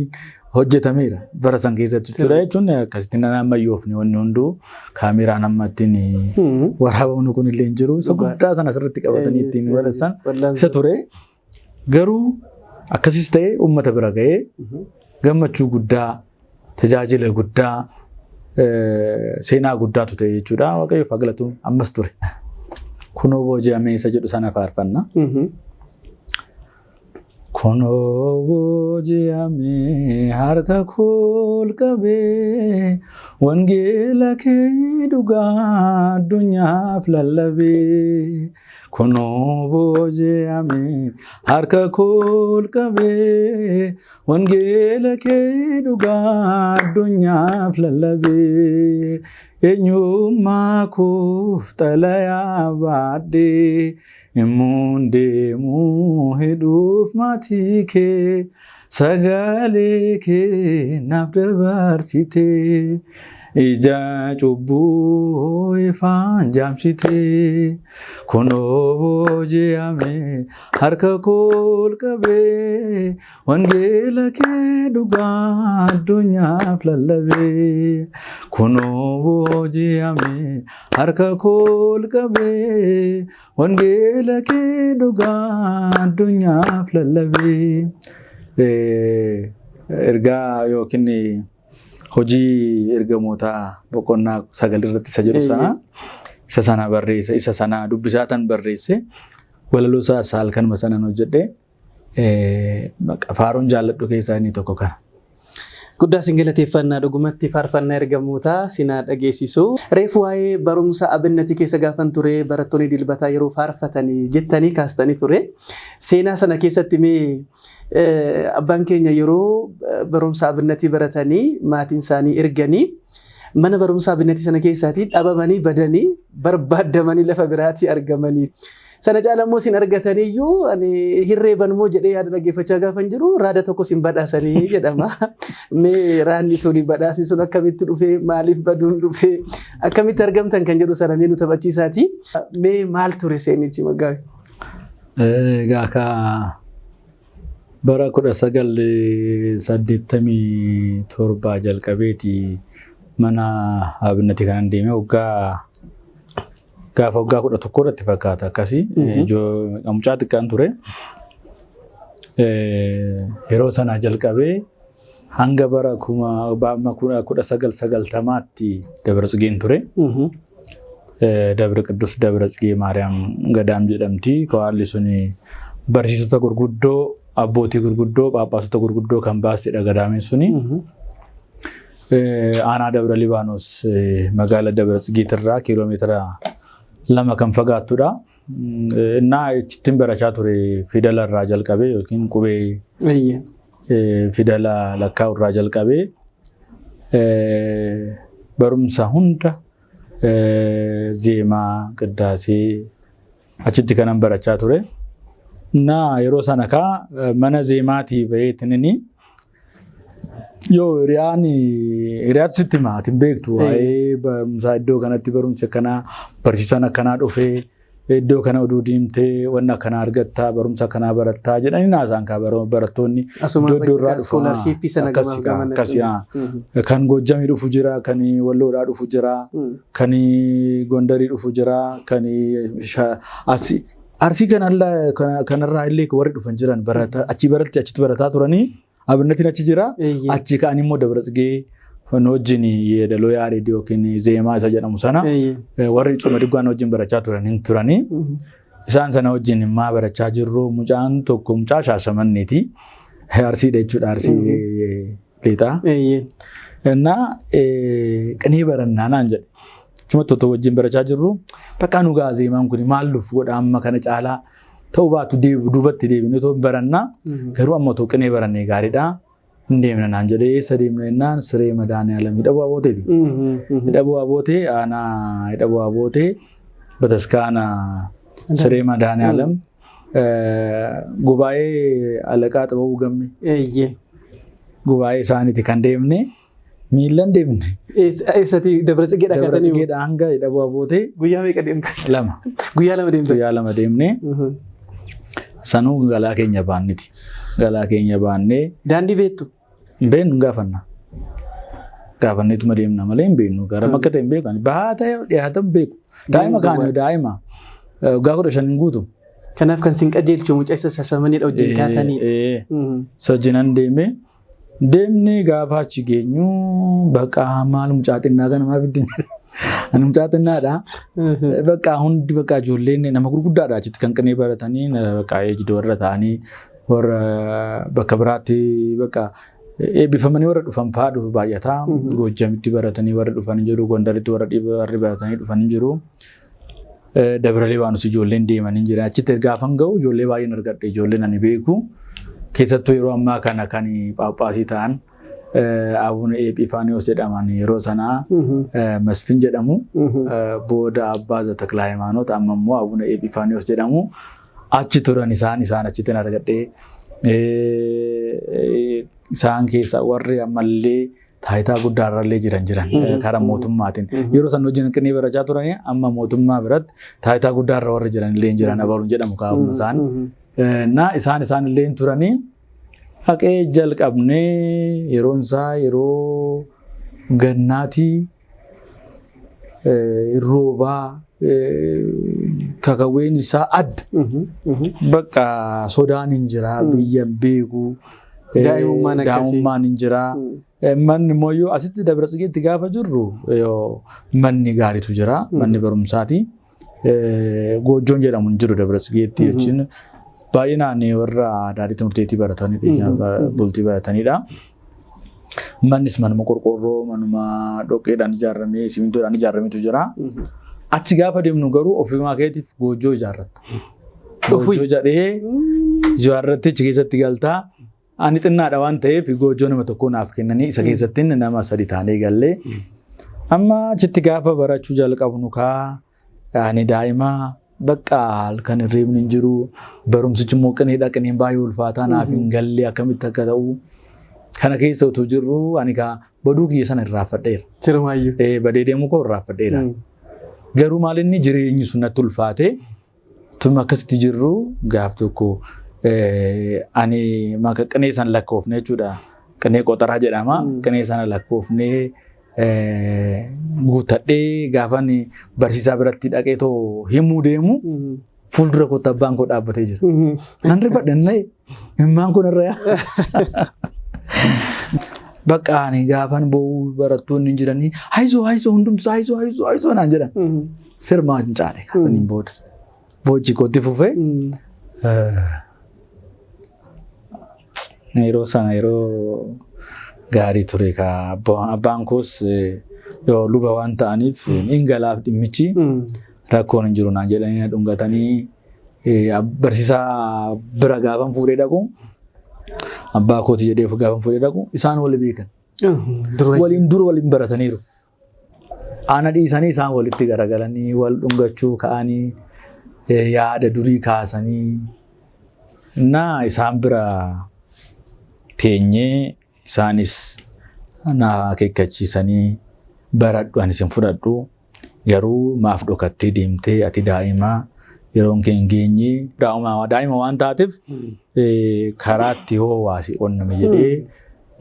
hojjetameera. Bara san keessatti jechuudha, jechuun akkasitti nan ammayyoofne, wanni hunduu kaameraan amma ittiin waraabamnu kun illee hin jiru. Isa guddaa sana asirratti qabatanii ittiin waraaban isa ture. Garuu akkasis ta'ee uummata bira ga'ee gammachuu guddaa, tajaajila guddaa, seenaa guddaatu ta'e jechuudha. Waaqayyoof haa galatu, ammas ture. Kunoo booji'amee isa jedhu sana faarfanna. Kunoo booji'amee harka koo qabee, wangeela kee dhugaa addunyaaf lallabee. Kunoo booji'amee harka koo qabee, wangeela kee dhugaa addunyaaf lallabee. Eenyummaa koof xalayaa baadhee immuun deemuu hidhuuf, maatii kee sagalee kee naaf dabarsitee, ija cubbuu ifaan jaamsitee. Kunoo booji'amee harka koo qabee, wangeela kee dhugaa addunyaaf lallabee. Kunoo booji'amee harka koo qabee, wangeela kee dhugaa addunyaaf lallabee. Ergaa yookiin hojii ergamootaa boqonnaa 9 irratti isa jedhu sana, isa sana barreesse, isa sana dubbisaa tan barreesse, walaloo isaa halkanuma sanaan hojjedhe. Faaruun jaalladhu keessaa inni tokko kana. Guddaa sin galateeffannaa, dhugumatti faarfannaa ergamootaa sinaa dhageessisu. Reefu waa'ee barumsa abinnatii keessa gaafan ture, barattoonni dilbataa yeroo faarfatanii jettanii kaastanii ture. Seenaa sana keessatti mee abbaan keenya yeroo barumsa abinnatii baratanii maatiin isaanii erganii mana barumsa abinnatii sana keessaatii dhabamanii badanii barbaaddamanii lafa biraatii argamanii. Sana caala immoo isin argataniyyuu ani hirreeban immoo jedhee yaada dhaggeeffachaa gaafan jiru raada tokko isin badhaasanii jedhama. Mee raadni suni badhaasni sun akkamitti dhufee, maaliif baduun dhufee, akkamitti argamtan kan jedhu sana mee nu taphachiisaati. Mee maal ture seenichi, Maggaabi? Egaa ka bara 1987 jalqabeeti mana Abinati kanan deeme, waggaa gaafa waggaa 11 irratti fakkaata akkasii. Mucaa xiqqaan ture. Yeroo sana jalqabee hanga bara 1990tti Dabra Tsigeen ture. Dabra Qiddus Dabra Tsigee Maariyaam Gadaam jedhamti. Kawaalli suni barsiisota gurguddoo, abbootii gurguddoo, phaaphaasota gurguddoo kan baasedha gadaamiin suni. Aanaa Dabra Libaanos, magaala Dabra Tsigeetirraa kiiloomeetira 2 kan fagaattudha. Innaa achittiin barachaa ture, fidala irraa jalqabee yookiin qubee fidala lakkaa'u irraa jalqabee barumsa hunda, zeemaa, qiddaasee achitti kanan barachaa ture. Innaa yeroo sana kaa mana zeemaatii baheetinini yoo hiriyaan hiriyaatu sitti hima, ati hin beektu, waa'ee barumsaa iddoo kanatti barumsi akkanaa, barsiisaan akkanaa dhufee, iddoo kana oduu deemtee wanna akkanaa argattaa, barumsa akkanaa barattaa jedhanii naasaan kaa barattoonni Asuma iddoo iddoo irraa dhufu. Scholarshipii sana Akkasi gamaaf kaa, gamana. akkasi haa. Kan Goojjamii dhufu jira, kan Walloodhaa dhufu jira, kan Gondarii dhufu jira, kan Arsii kanarraa illee warri dhufan jiran, achi baratti achitti barataa turanii, Abinnatiin achi jira. Achi ka'anii immoo Dabra Tsigee wajjin yeedaloo Yaareed yookiin zeemaa isa jedhamu sana warri cuma diggaan wajjin barachaa turan hin turanii. Isaan sana wajjin maa barachaa jirru, mucaan tokko mucaa Shaashamanneeti. Arsiidha jechuudha, Arsii lixaa. Innaa qinee barannaa naan jedhe. Achuma tokko wajjin barachaa jirru, bakka nu gaa zeemaan kun maal nuuf godha, amma kana caalaa ta'uu baatu duubatti deebinee otoo barannaa, garuu amma otoo qinee barannee gaariidha. Hin deemna naan jedhee. Eessa deemna jennaan, Siree Madaaniyalam Hidhabuu Abooteeti. Hidhabuu Abootee, aanaa Hidhabuu Abootee, bataskaana Siree Madaaniyalam gubaa'ee Alaqaa Xibabuu Gammee. Gubaa'ee isaaniiti kan deemne, miillan deemne. Eessatti, Dabra Tsigeedha Dabra kaatanii? Tsigeedha hanga Hidhabuu Abootee. Guyyaa meeqa deemtan? 2. Guyyaa 2 deemtan. Guyyaa 2 deemne. Sanuu galaa keenya baanniti. Galaa keenya baannee. Daandii beektu? Hin beeknu, hin gaafanna. Gaafanneetuma deemna malee hin beeknu. Gara bakka ta'e hin beeku. Ani bahaa ta'e dhiyaata hin beeku. Daa'ima kaanii, daa'ima. Waggaa 15 hin guutu. Kanaaf kan sin qajeelchu mucaa isa Shaashamaniidha wajjin kaatanii. Sojinan deemee deemnee, gaafa achi geenyu, bakka maal mucaa xinnaa kana maaf ittiin, ani mucaa xinnaadha. Bakka hundi bakka ijoolleen nama gurguddaadha, achitti kan qinee baratanii, bakka eejidoo warra ta'anii, warra bakka biraatti bakka eebbifamanii warra dhufan fa'aa dhufu baay'ata. Goojjamitti baratanii warra dhufan jiru, Gondaritti warra warri baratanii dhufan jiru. Dabra Libaanus ijoolleen deemanii jiran. Achitti gaafan ga'u ijoollee baay'een argadhe, ijoolleen ani beeku. Keessattuu yeroo ammaa kana kan Phaaphaasii ta'an Abuna Eephifaaniyoos jedhaman, yeroo sanaa Masfin jedhamu. Booda Abbaa Zatakla Hayimaanoot, amma immoo Abuna Eephifaaniyoos jedhamu. Achi turan isaan achitti argadhe. Isaan keessaa warri ammallee taayitaa guddaarrallee jiran karaa mootummaatiin. Yeroo san wajjin qinee barachaa turanii, amma mootummaa biratti taayitaa guddaarra warri jiran illee jiran, abaluun jedhamu kaa'uma isaan. Na isaan illee turanii, haqee jalqabnee, yeroon isaa yeroo gannaatii, roobaa, kakawween isaa adda. Bakka sodaan hin jira, biyya hin beeku. Daa'imummaan akkasii. Daa'imummaan hin jira. Manni immoo yoo asitti Dabra Tsigeetti gaafa jirru manni gaariitu jira. Manni barumsaati. Goojjoon jedhamu hin jiru Dabra Tsigeetti jechuun, baay'inaan warra aadaa ትምህርት baratanidha. Bultii baratanidha. Mannis manuma qorqoorroo, manuma dhoqqeedhaan ijaaramee, simintoodhaan ijaarametu jira. Achi gaafa deemnu garuu ofumaa keetiif goojjoo ijaarratta. Goojjoo jedhee ijaarrattee achi keessatti galtaa. Ani xinnaadha waan ta'eef goojjoo nama tokko naaf kennanii, isa keessatti nama sadi taanee gallee. Amma achitti gaafa barachuu jalqabnu kaa ani daa'ima Bakka halkan hirribni hin jiru, barumsichi immoo qineedha, qineen baay'ee ulfaataa, naaf hin galle akkamitti akka ta'u. Kana keessa utuu jirru ani kaa baduu kiyya sana irraanfadheera. Sirumaayyuu. Badee deemuu koo irraanfadheera. Garuu maal inni jireenyi sun natti ulfaate, tuma akkasitti jirru gaaf tokko ani maka qinee sana lakkoofne jechuudha. Qinee qoxaraa jedhama. Qinee sana lakkoofnee guuttadhee gaafan barsiisaa biratti dhaqee too himuu deemu fuuldura kootti abbaan koo dhaabbatee jira. Nan rifadhe, nan immaan kun irra yaa. Bakka ani gaafan boo'uu barattoonni hin jiranii, "Hayizoo, hayizoo, hundumtuu hayizoo, hayizoo, hayizoo," naan jedhan. Sirmaa hin caale kaasaniin booda. Boochi kootti fufee. Yeroo sana yeroo gaarii ture ka abbaan koos yoo luba waan ta'aniif hin galaaf, dhimmichi rakkoon hin jiru naan jedhanii na dhungatanii barsiisaa bira gaafan fuudhee dhaqu, abbaa kooti jedhee gaafan fuudhee dhaqu, isaan wal beekan. Waliin dur waliin barataniiru. Ana dhiisanii isaan walitti garagalanii wal dhungachuu ka'anii yaada durii kaasanii na isaan bira teenyee, isaanis na akeekkachiisanii, "Baradhu, ani sin fudhadhu, garuu maaf dhokattee deemtee? Ati daa'ima, yeroon kee hin geenye, daa'ima waan taateef karaatti hoo waasii qonname jedhee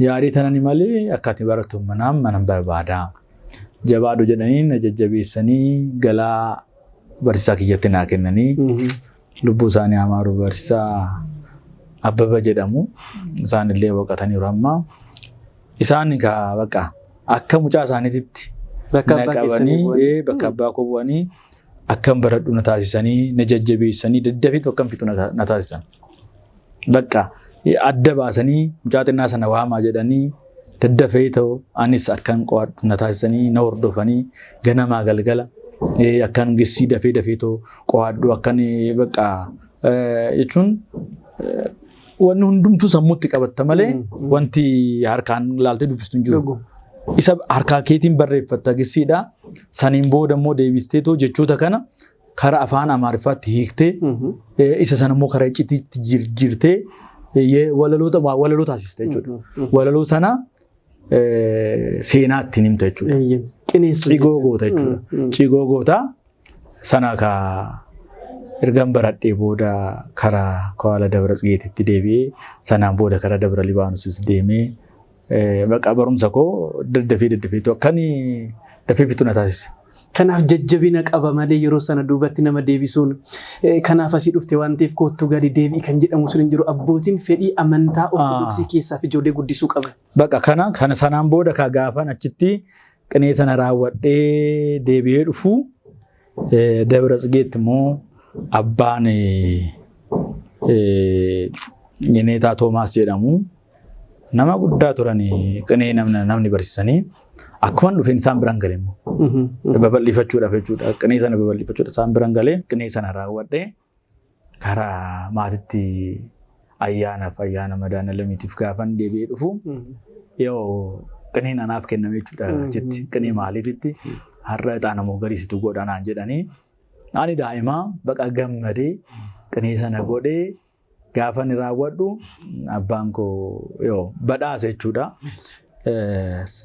yaadee tanani malee akka ati barattu manaan manan barbaada. Jabaadhu," jedhanii na jajjabeessanii galaa barsiisaa kiyyatti naa kennanii, lubbuu isaanii hamaaru, barsiisaa Abbaba jedhamu, isaan illee boqotaniiru amma. Isaan egaa bakka akka mucaa isaaniititti Bakka na abbaa keessanii qabanii bu'anii. Bakka abbaa koo bu'anii akkan baradhu na taasisanii, na jajjabeessanii, daddafiitu akkan fixu na taasisan. Bakka adda baasanii mucaa xinnaa sana waamaa jedhanii, daddafee ta'u anis akkan qo'adhu na taasisanii, na hordofanii ganamaa galgala akkan gissii dafee dafee ta'u qo'adhu, akkan bakka jechuun wanni hundumtuu sammuutti qabatta malee wanti harkaan laaltee dubbistu hin jiru. Isa harkaa keetiin barreeffatta gissiidha. Saniin booda immoo deebistee too jechoota kana karaa afaan Amaariffaatti hiiktee isa sana immoo karaa iccitiitti jijjiirtee walaloo taasista jechuudha. Walaloo sana seenaa ittiin himta jechuudha. Qineessuu. Cigoo goota jechuudha. Cigoo goota sana ka ergan baradhee booda karaa Kawaala Dabra Tsigeetitti deebi'ee, sanaan booda karaa Dabra Libaanosis deemee bakka barumsa koo daddafee daddafeetu akkan dafee fixu na taasise. Kanaaf jajjabina qaba malee yeroo sana duubatti nama deebisuun kanaaf asii dhufte waan ta'eef kottu gadi deebi'i kan jedhamu sun hin jiru. Abbootiin fedhii amantaa Ortodoksii keessaaf ijoollee guddisuu qaban. Bakka kana sanaan booda ka gaafan achitti qinee sana raawwadhee deebi'ee dhufu, Dabra Tsigeetti immoo abbaan Yeneetaa Toomaas jedhamu nama guddaa turan, qinee namni barsiisanii, akkuma dhufeen isaan biraan gale immoo babal'ifachuudhaaf jechuudha. Qinee sana babal'ifachuudhaaf isaan biraan galee qinee sana raawwadhee karaa maatitti ayyaanaaf, ayyaana Madaanalamiitiif gaafan deebi'ee dhufu, yoo qineen anaaf kenname jechuudha achitti qinee maaliititti har'a ixaana mogariisitu godha naan jedhanii, ani daa'imaa baqa gammadee qinee sana godhee gaafa ni raawwadhu, abbaan koo yoo badhaasa jechuudha.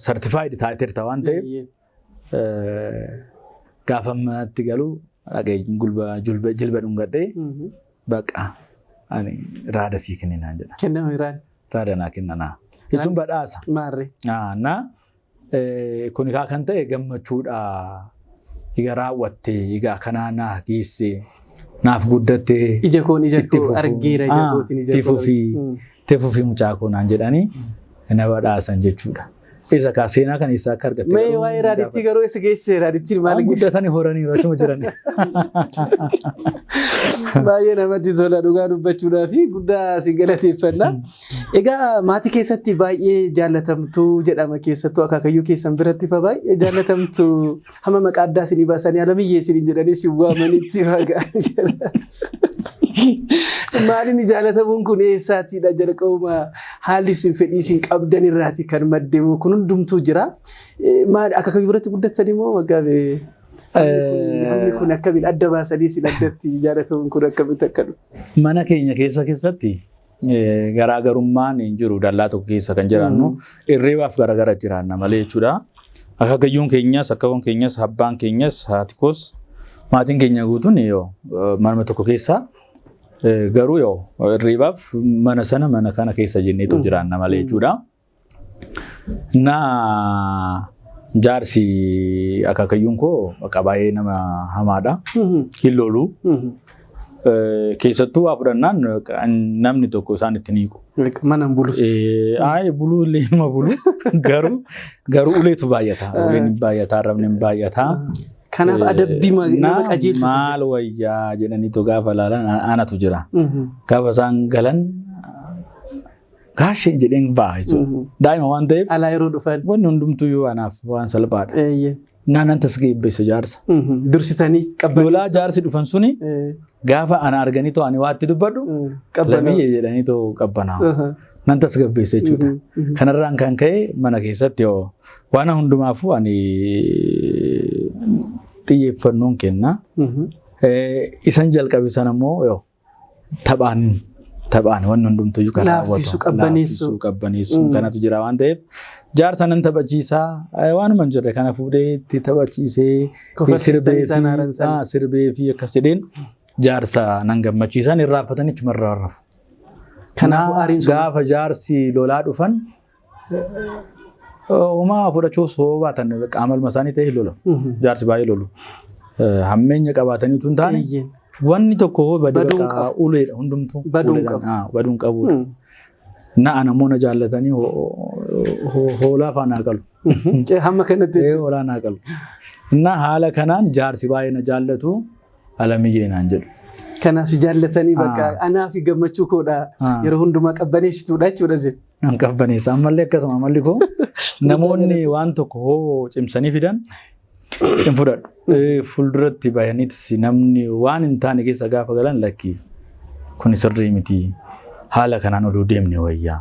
Certified taateerta waan ta'eef gaafa manatti galu dhaqee gulba jilba dhungadhee, "Baqa ani raada sii kenninaan," jedha. Kenname raan. Raada naa kennanaa. Jechuun badhaasa. Maarree. Na kun kaa kan ta'e gammachuudha. Egaa raawwatte, egaa kanaa naa geesse, naaf guddatte. Ija koon ija Itti koo fufuu. argeera ija kootiin ija Itti koo. fufii. Itti fufii mucaa koo naan jedhanii na badhaasan jechuudha. Isa kaa seenaa kan eessaa akka argatte Mee garuu waa'ee raadittii garuu eessa geessise raadittiin maal Waan geesse? guddatanii horaniiru, achuma jiran. Baay'ee namatti tola, dhugaa dubbachuudhaa fi guddaa si galateeffanna. Egaa maatii keessatti baay'ee jaallatamtuu jedhama, keessattuu akaakayyuu keessan biratti fa baay'ee jaallatamtu, hamma maqaa addaa isinii baasanii Alamiyyee isiniin jedhanii isin waamanitti fagaa jedha. Maaliin jaallatamuun kun eessaatiidha jalqabuma? Haalli isin fedhii isin qabdan irraati kan madde moo kun hundumtuu jira? Maali, akaakayyuu biratti guddattanii moo maggaabee? Namni kun akkamiin adda baasanii isin addatti jaallatamuun kun akkamitti akka dhufe? Mana keenya keessatti garaagarummaan hin jiru. Dallaa tokko keessa kan jiraannu irreebaaf garaagara jiraanna malee jechuudha. Akaakayyuun keenyas, akkaawwan keenyas, abbaan keenyas, haati koos, maatiin keenya guutuun yoo manuma tokko keessa, garuu yoo irreebaaf mana sana mana kana keessa jenneetu jiraanna malee jechuudha. Na jaarsi akaakayyuun koo bakka baay'ee nama hamaadha. Hin lolu. Keessattuu waa fudhannaan namni tokko isaan itti hiiku. Mana hin bulus. Ayi, buluu illee nama bulu, garuu uleetu baay'ata. Uleen hin baay'ata, arrabni hin baay'ata. Kanaaf adabbii nama qajeelchutu jira. Maal wayyaa jedhaniitu gaafa ilaalan anatu jira. Gaafa isaan galan gaashee jedheen ba'a jechuudha. Daa'ima waan ta'eef Alaa yeroo dhufan. wanni hundumtuu yoo anaaf waan salphaadha. Naanan tasgabbeessa jaarsa. Dursitanii Lolaa qabbaneessu. jaarsi dhufan suni gaafa ana arganii too ani waatti dubbadhu Qabbanaa. lamiyyee jedhanii too qabbanaa'u. Nan tasgabbeessa jechuudha. Kanarraan kan ka'e mana keessatti yoo waan hundumaafuu ani xiyyeeffannoon kenna. Isan jalqabe sana immoo yoo taphaan taphaan wanni hundumtuyyuu kan raawwatu. Laaffisuu, qabbaneessuu. Laaffisuu, qabbaneessuu kanatu jira waan ta'eef jaarsa nan taphachiisaa, waanuma hin jirre kana fuudhee itti taphachiisee Kofalchiistanii isaan haaran sana. Sirbee fi akkas jedheen jaarsa nan gammachiisan, irraanfatanii achuma irraa rafu. Kanaafuu aariin sun Gaafa jaarsi lolaa dhufan homaa fudhachuus hoo baatan qaama ilma isaanii ta'e hin lolu. Jaarsi baay'ee lolu. Hammeenya qabaatanii utuu hin taane wanni tokko hoo badee Baduun bakka qabu. uleedha hundumtuu. Baduun Uleedhaan, qabu. Baduun qabudha. Na ana immoo na jaallatanii hoolaa faana haa qalu. Hamma kanatti jechuudha. Hoolaa naa qalu. Na haala kanaan jaarsi baay'ee na jaallatu, Alamiyyee naan jedhu. Kanaaf jaallatanii bakka anaa fi gammachuu koodha. Yeroo hundumaa qabbaneessituudha jechuudha isin. Nan qabbaneessa. Ammallee akkasuma amalli koo namoonni waan tokko hoo cimsanii fidan hin fudhadhu. Fuulduratti bahaniitis namni waan hin taane keessa gaafa galan, lakkii, kun sirrii miti. Haala kanaan oduu deemne wayyaa.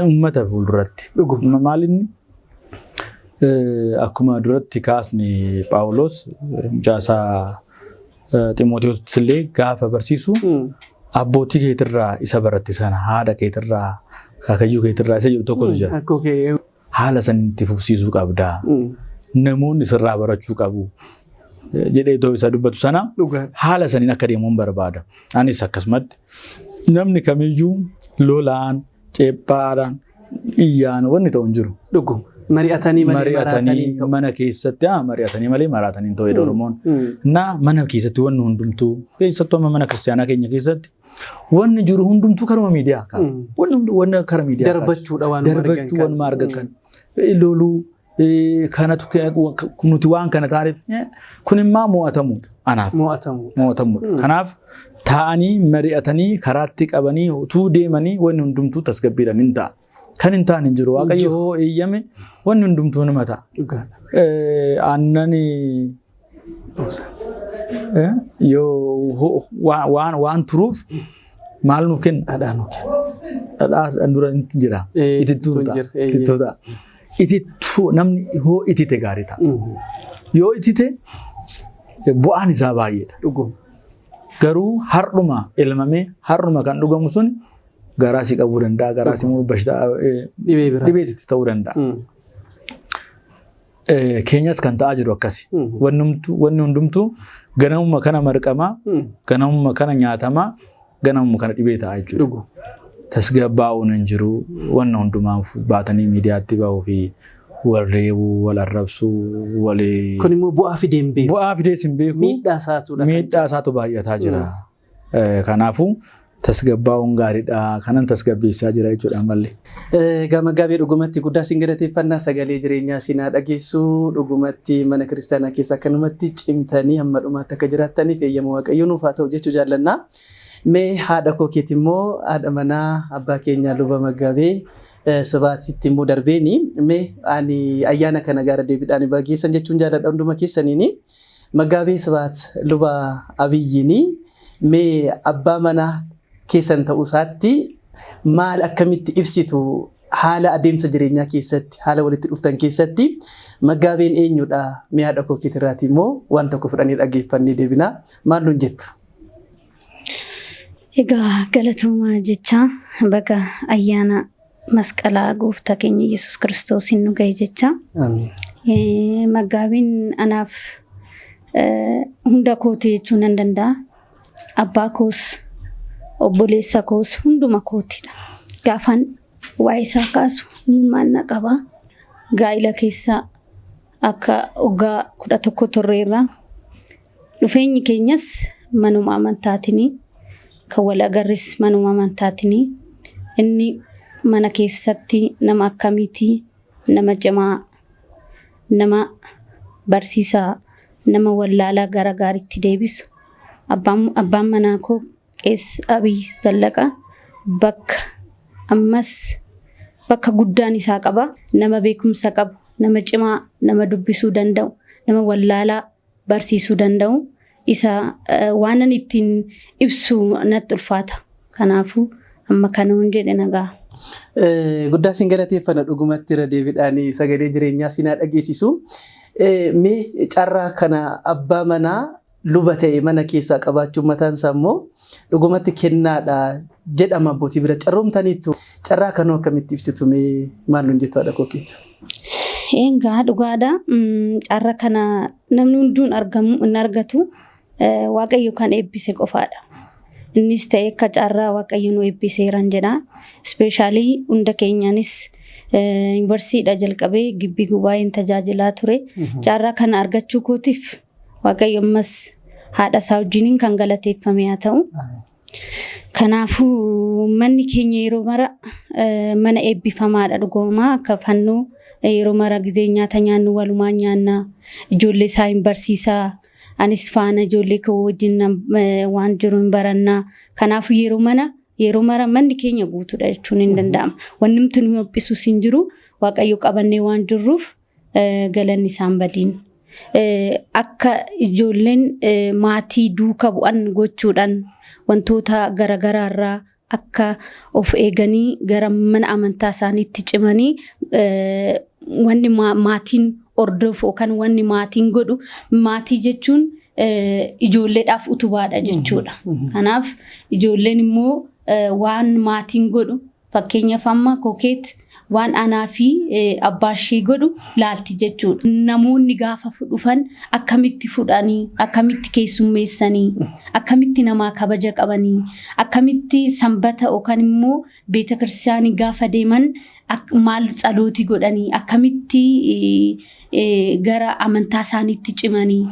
Uummata fuulduratti. Dhuguma. Maal inni akkuma duratti kaasne Phaawulos mucaasaa Ximootewoos illee gaafa barsiisu abbootii keetirraa isa baratte sana, haadha keetirraa, akaakayyuu keetirraa isa jedhu tokkotu jira. Akkoo kee. Haala san itti fufsiisuu qabdaa. Namoonni sirraa barachuu qabu jedhee itoo isa dubbatu sana haala saniin akka deemuun barbaada. Anis akkasumatti namni kamiyyuu lolaan, ceephaadhaan, iyyaan wanni ta'u hin jiru. Dhuguma. Mari'atanii malee maraatanii Mari'atanii hin ta'u. mana keessatti mari'atanii malee maraatanii hin ta'u jedha Oromoon. Na mana keessatti wanni hundumtuu, keessattuu amma mana kiristaanaa keenya keessatti wanni jiru hundumtuu karuma miidiyaa ka'a. Wanni hundi wanni kara miidiyaa ka'a. Darbachuudha waanuma argan Darbachuu kan. wanuma argan kan. Loluu kanatu nuti waan kana taaneef kun immoo mo'atamuudha anaaf. Mo'atamu. Mo'atamuudha. Kanaaf taa'anii mari'atanii karaatti qabanii utuu deemanii wanni hundumtuu tasgabbiidhaan hin ta'a. Kan hin taane hin jiru. Waaqayyo hoo eeyyame wanni hundumtuu nima ta'a. Aannan yoo waan turuuf maal nuuf kenna? Dhadhaa nuu kenna. Dhadhaa dura jira. Itittuu Itittuun ta'a. jira. Itittuu ta'a. Itittuu namni hoo itite gaarii ta'a. Yoo itite bu'aan isaa baay'eedha. Dhuguma. Garuu har'uma elmamee har'uma kan dhugamu sun garaa si qabuu danda'a, garaa si muruu, bashitaa Dhibee biraa. dhibee sitti ta'uu danda'a. Keenyas kan ta'aa jiru akkasi. Wanni hundumtuu ganamuma kana marqamaa, ganamuma kana nyaatamaa, ganamuma kana dhibee ta'a jechuudha. Dhuguma. Tasgabbaa'uun hin jiru. Wanna hundumaa baatanii miidiyaatti ba'uu fi wal reebuu, wal arrabsuu, wal Kun immoo bu'aa fidee hin beeku. Bu'aa fidees hin beeku. Miidhaa isaatudha. Miidhaa isaatu baay'ataa jira. Kanaafuu tasgabbaa'uun gaariidha. Kanan tasgabbeessaa jira jechuudha ammallee. Egaa Maggaabee, dhugumatti guddaa sin galateeffannaa, sagalee jireenyaa sinaa dhageessu. Dhugumatti mana kiristaanaa keessa akkanumatti cimtanii hamma dhumaatti akka jiraattaniif eeyyama Waaqayyoo nuuf haa ta'u jechuu jaallannaa. Mee haadha koo keeti immoo, haadha manaa abbaa keenyaa luba Maggaabee Sibaatitti immoo darbeeni, mee ani ayyaana kana gaara deebiidhaan bageessan jechuun jaalladha hunduma keessaniini. Maggaabee Sibaat luba Abiyyiini mee abbaa manaa keessan ta'uu isaatti maal akkamitti ibsitu? Haala adeemsa jireenyaa keessatti, haala walitti dhuftan keessatti Maggaabeen eenyudha? Mee haadha Kookeet irraati immoo waan tokko fudhannee dhaggeeffannee deebinaa. Maal nuun jettu? Egaa galatoomaa jecha, baga ayyaana masqalaa gooftaa keenya Yesuus Kiristoosiin nu ga'e jecha. Maggaabiin anaaf hunda kooti jechuu nan danda'a. Abbaa koos, obboleessa koos, hunduma kootidha. Gaafan waa'ee isaa kaasu imimmaan na qaba. Gaa'ila keessa akka waggaa 11 turreerra. Dhufeenyi keenyas manuma amantaatiin, kan wal agarris manuma amantaatiin. Inni mana keessatti nama akkamiiti? Nama cimaa, nama barsiisaa, nama wallaalaa gara gaariitti deebisu. Abbaan manaa koo Qees Abiy Zallaqaa bakka ammas bakka guddaan isaa qaba. Nama beekumsa qabu, nama cimaa, nama dubbisuu danda'u, nama wallaalaa barsiisuu danda'u. Isa waanan ittiin ibsu natti ulfaata. Kanaafuu amma kana hin jedhe nagaa. Guddaa sin galateeffanna, dhugumatti irra deebiidhaan sagalee jireenyaa sinaa dhageessisu. Mee carraa kana abbaa manaa luba ta'e mana keessaa qabaachuun mataan isaa immoo dhugumatti kennaadha jedhama abbootii bira carroomtaniittu. Carraa kanoo akkamitti ibsitu? Mee maal nuun jettu, haadha Kookeet? Egaa dhugaadha. Carraa kana namni hunduun argamu hin argatu. Waaqayyo kan eebbise qofaadha. Innis ta'e akka carraa Waaqayyo nu eebbiseeran jedha. Especially hunda keenyaanis yuunivarsiitiidha jalqabee gibbii gubaa'een tajaajilaa ture. Carraa kana argachuu kootiif Waaqayyo ammas haadha isaa wajjiniin kan galateeffame haa ta'u. Kanaafuu manni keenya yeroo mara mana eebbifamaadha dhugumaa. Akka fannoo yeroo mara gizee nyaata nyaannu walumaan nyaanna. Ijoollee isaa hin barsiisaa. Anis faana ijoollee koo wajjin waan jiru hin barannaa. Kanaafuu yeroo mara manni keenya guutuudha jechuun hin danda'ama. Wanni nuti nu haphisus hin jiru. Waaqayyo qabannee waan jirruuf galanni isaan badiin. Akka ijoolleen maatii duuka bu'an gochuudhaan wantoota garaagaraarraa akka of eeganii gara mana amantaa isaaniitti cimanii, wanni maatiin hordofu yookaan wanni maatiin godhu, maatii jechuun ijoolleedhaaf utubaadha jechuudha. Kanaaf ijoolleen immoo waan maatiin godhu, fakkeenyaaf amma Kokeet waan anaa fi abbaa ishee godhu laalti jechuudha. Namoonni gaafa dhufan akkamitti fudhanii, akkamitti keessummeessanii, akkamitti namaa kabaja qabanii, akkamitti sanbata yookaan immoo beeta kiristaanii gaafa deeman maal tsalootii godhanii, akkamitti gara amantaa isaaniitti cimanii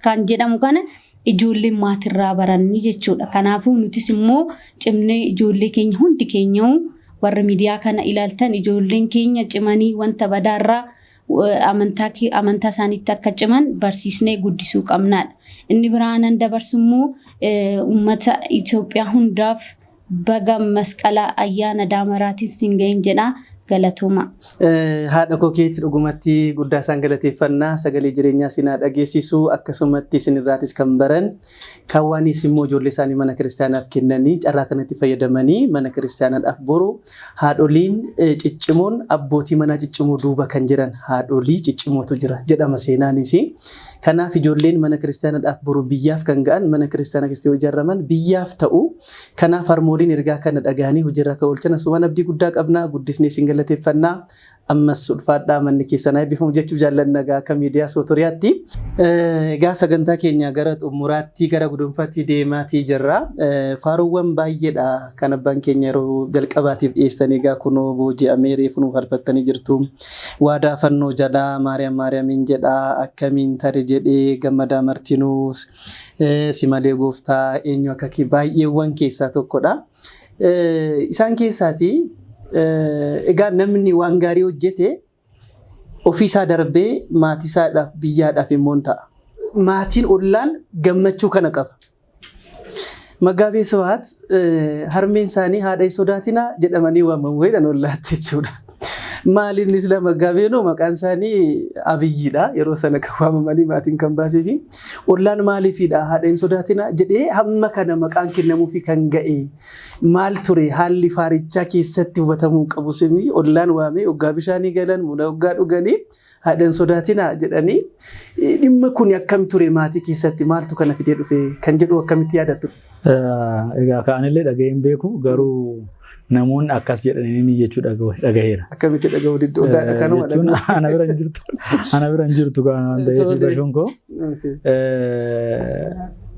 kan jedhamu kana ijoolleen maatirraa baranni jechuudha. Kanaafuu nutis immoo cimnee ijoollee keenya, hundi keenya warra miidiyaa kana ilaaltan, ijoolleen keenya cimanii wanta badaarraa amantaa isaaniitti akka ciman barsiisnee guddisuu qabnaadha. Inni biraa nan dabarsu immoo uummata Itoophiyaa hundaaf baga masqala ayyaana daamaraatiin siin gahin jedha, galatooma. Haadha Kookeet, dhugumatti guddaa isaan galateeffannaa, sagalee jireenyaa sinaa dhageessisu. Akkasumatti isinirraatis kan baran kaawwanis immoo ijoollee isaanii mana kiristaanaaf kennanii carraa kanatti fayyadamanii mana kiristaanaadhaaf boru haadholiin ciccimoon abbootii manaa ciccimoo duuba kan jiran haadholii ciccimootu jira jedhama seenaanis. Kanaaf ijoolleen mana kiristaanaadhaaf boru biyyaaf kan ga'an, mana kiristaanaa keessatti yoo ijaaraman biyyaaf ta'u. Kanaaf harmooliin ergaa kana dhagahanii hojiirra akka oolchan asumaan abdii guddaa qabna, guddisnee isin galateeffannaa. Ammas ulfaadhaa, manni keessan eebbifamu jechuu jaallanna egaa akka miidiyaa Sootoriyaatti. Egaa sagantaa keenya gara xumuraatti, gara gudunfaatti deemaatii jirra. Faaruuwwan baay'eedha kan abbaan keenya yeroo jalqabaatiif dhiyeessan, egaa kunoo booji'amee reefu nuuf falfattanii jirtu. Waadaa fannoo jalaa, Maariyaam Maariyaamiin jedhaa, akkamiin tare jedhee, gammadaa martinuus, si malee gooftaa eenyu akka kee baay'eewwan keessaa tokkodha. Isaan keessaatii egaa namni waan gaarii hojjete ofiisaa darbee maatii isaadhaaf biyyaadhaaf immoo ta'a. Maatiin ollaan gammachuu kana qaba. Maggaabee Sibaat harmeen isaanii haadha hin sodaatinaa jedhamanii waamamu jedhan ollaatti jechuudha. Maali inni sila Maggaabeenoo maqaan isaanii Abiyyiidha. Yeroo sana kan waamamanii maatiin kan baasee fi ollaan maaliifidha haadha hin sodaatina jedhee hamma kana maqaan kennamuufi kan ga'e maal ture haalli faarichaa keessatti hubatamuu qabu sini ollaan waamee hoggaa bishaanii galan buna hoggaa dhuganii haadha hin sodaatina jedhanii dhimma kun akkam ture maatii keessatti maaltu kana fidee dhufe kan jedhu akkamitti yaadattu? Egaa ka'anillee dhaga'ee hin beeku garuu namoonni akkas jedhanii ni jechuu dhagaheera. Akkamitti dhaga'uu diddoo kanuma Jechuun ana bira hin jirtu. Ana bira hin jirtu kan waan ta'eef bashuun koo.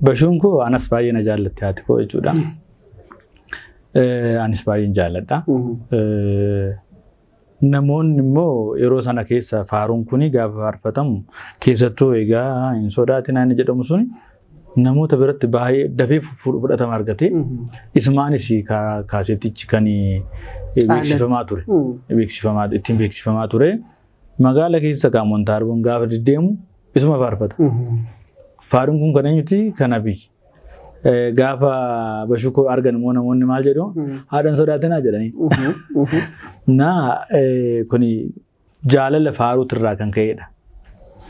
Bashuun koo anas baay'ee na jaallatti haati koo jechuudha. Anis baay'een jaalladha. Namoonni immoo yeroo sana keessa faaruun kuni gaafa faarfatamu keessattuu egaa hin sodaatinaa inni jedhamu suni namoota biratti baay'ee dafee fudhatama argate. Ismaanis kaasettichi kan beeksifamaa ture. Beeksifamaa ittiin beeksifamaa ture. Magaala keessa kan Montaarboon gaafa deddeemu isuma faarfata. Faaruun kun kan eenyuti? Kan Abiy. Gaafa Bashukoo argan immoo namoonni maal jedhu? Haadha hin sodaatinaa jedhanii. Na kuni jaalala faaruutirraa kan ka'edha.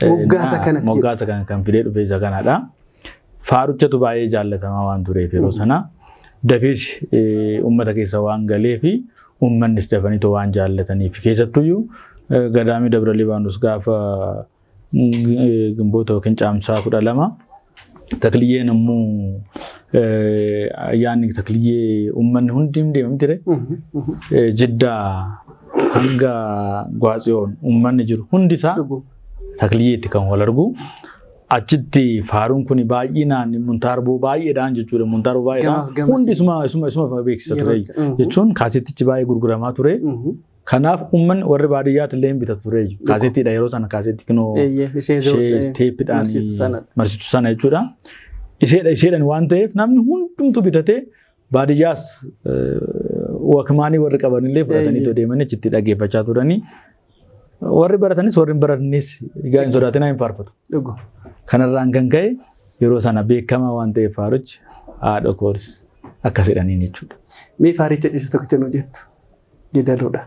Moggaasa kana fidee. Moggaasa kana kan fidee dhufe isa kanadha. Faaruchatu baay'ee jaallatamaa waan tureef yeroo sana dafees uummata keessa waan galee fi uummannis dafaniitoo waan jaallataniif keessattuyyuu gadaamii Dabra Libaanos gaafa Gimboota yookiin Caamsaa 12 Takliyyeen immoo ayyaanni Takliyyee uummanni hundi hin deema miti ree? Jiddaa hanga Gwaatsiyoon uummanni jiru hundi isaa Takliyyeetti kan wal argu. Achitti faaruun kun baay'inaan muntaarboo baay'eedhaan jechuudha. Muntaarboo baay'eedhaan hundi isuma isuma isuma beeksisa ture jechuun kaasettichi baay'ee gurguramaa ture. Kanaaf uummanni warri baadiyyaatti illee hin bitatu ture. Kaasettiidha yeroo sana kaasetti kinoo ishee teeppiidhaan marsitu sana jechuudha. Isheedha isheedhaan waan ta'eef namni hundumtu bitatee baadiyyaas wakmaanii warri qaban illee fudhatanii deemanii achitti dhaggeeffachaa turanii. Warri baratanis warri hin baratnis egaa hin sodaatinaa hin faarfatu. Kanarraan kan ka'e yeroo sana beekamaa waan ta'eef faaruchi haadha koos akkas jedhaniin jechuudha. Mee faaricha ciisu tokkicha nu jettu jedaluudha.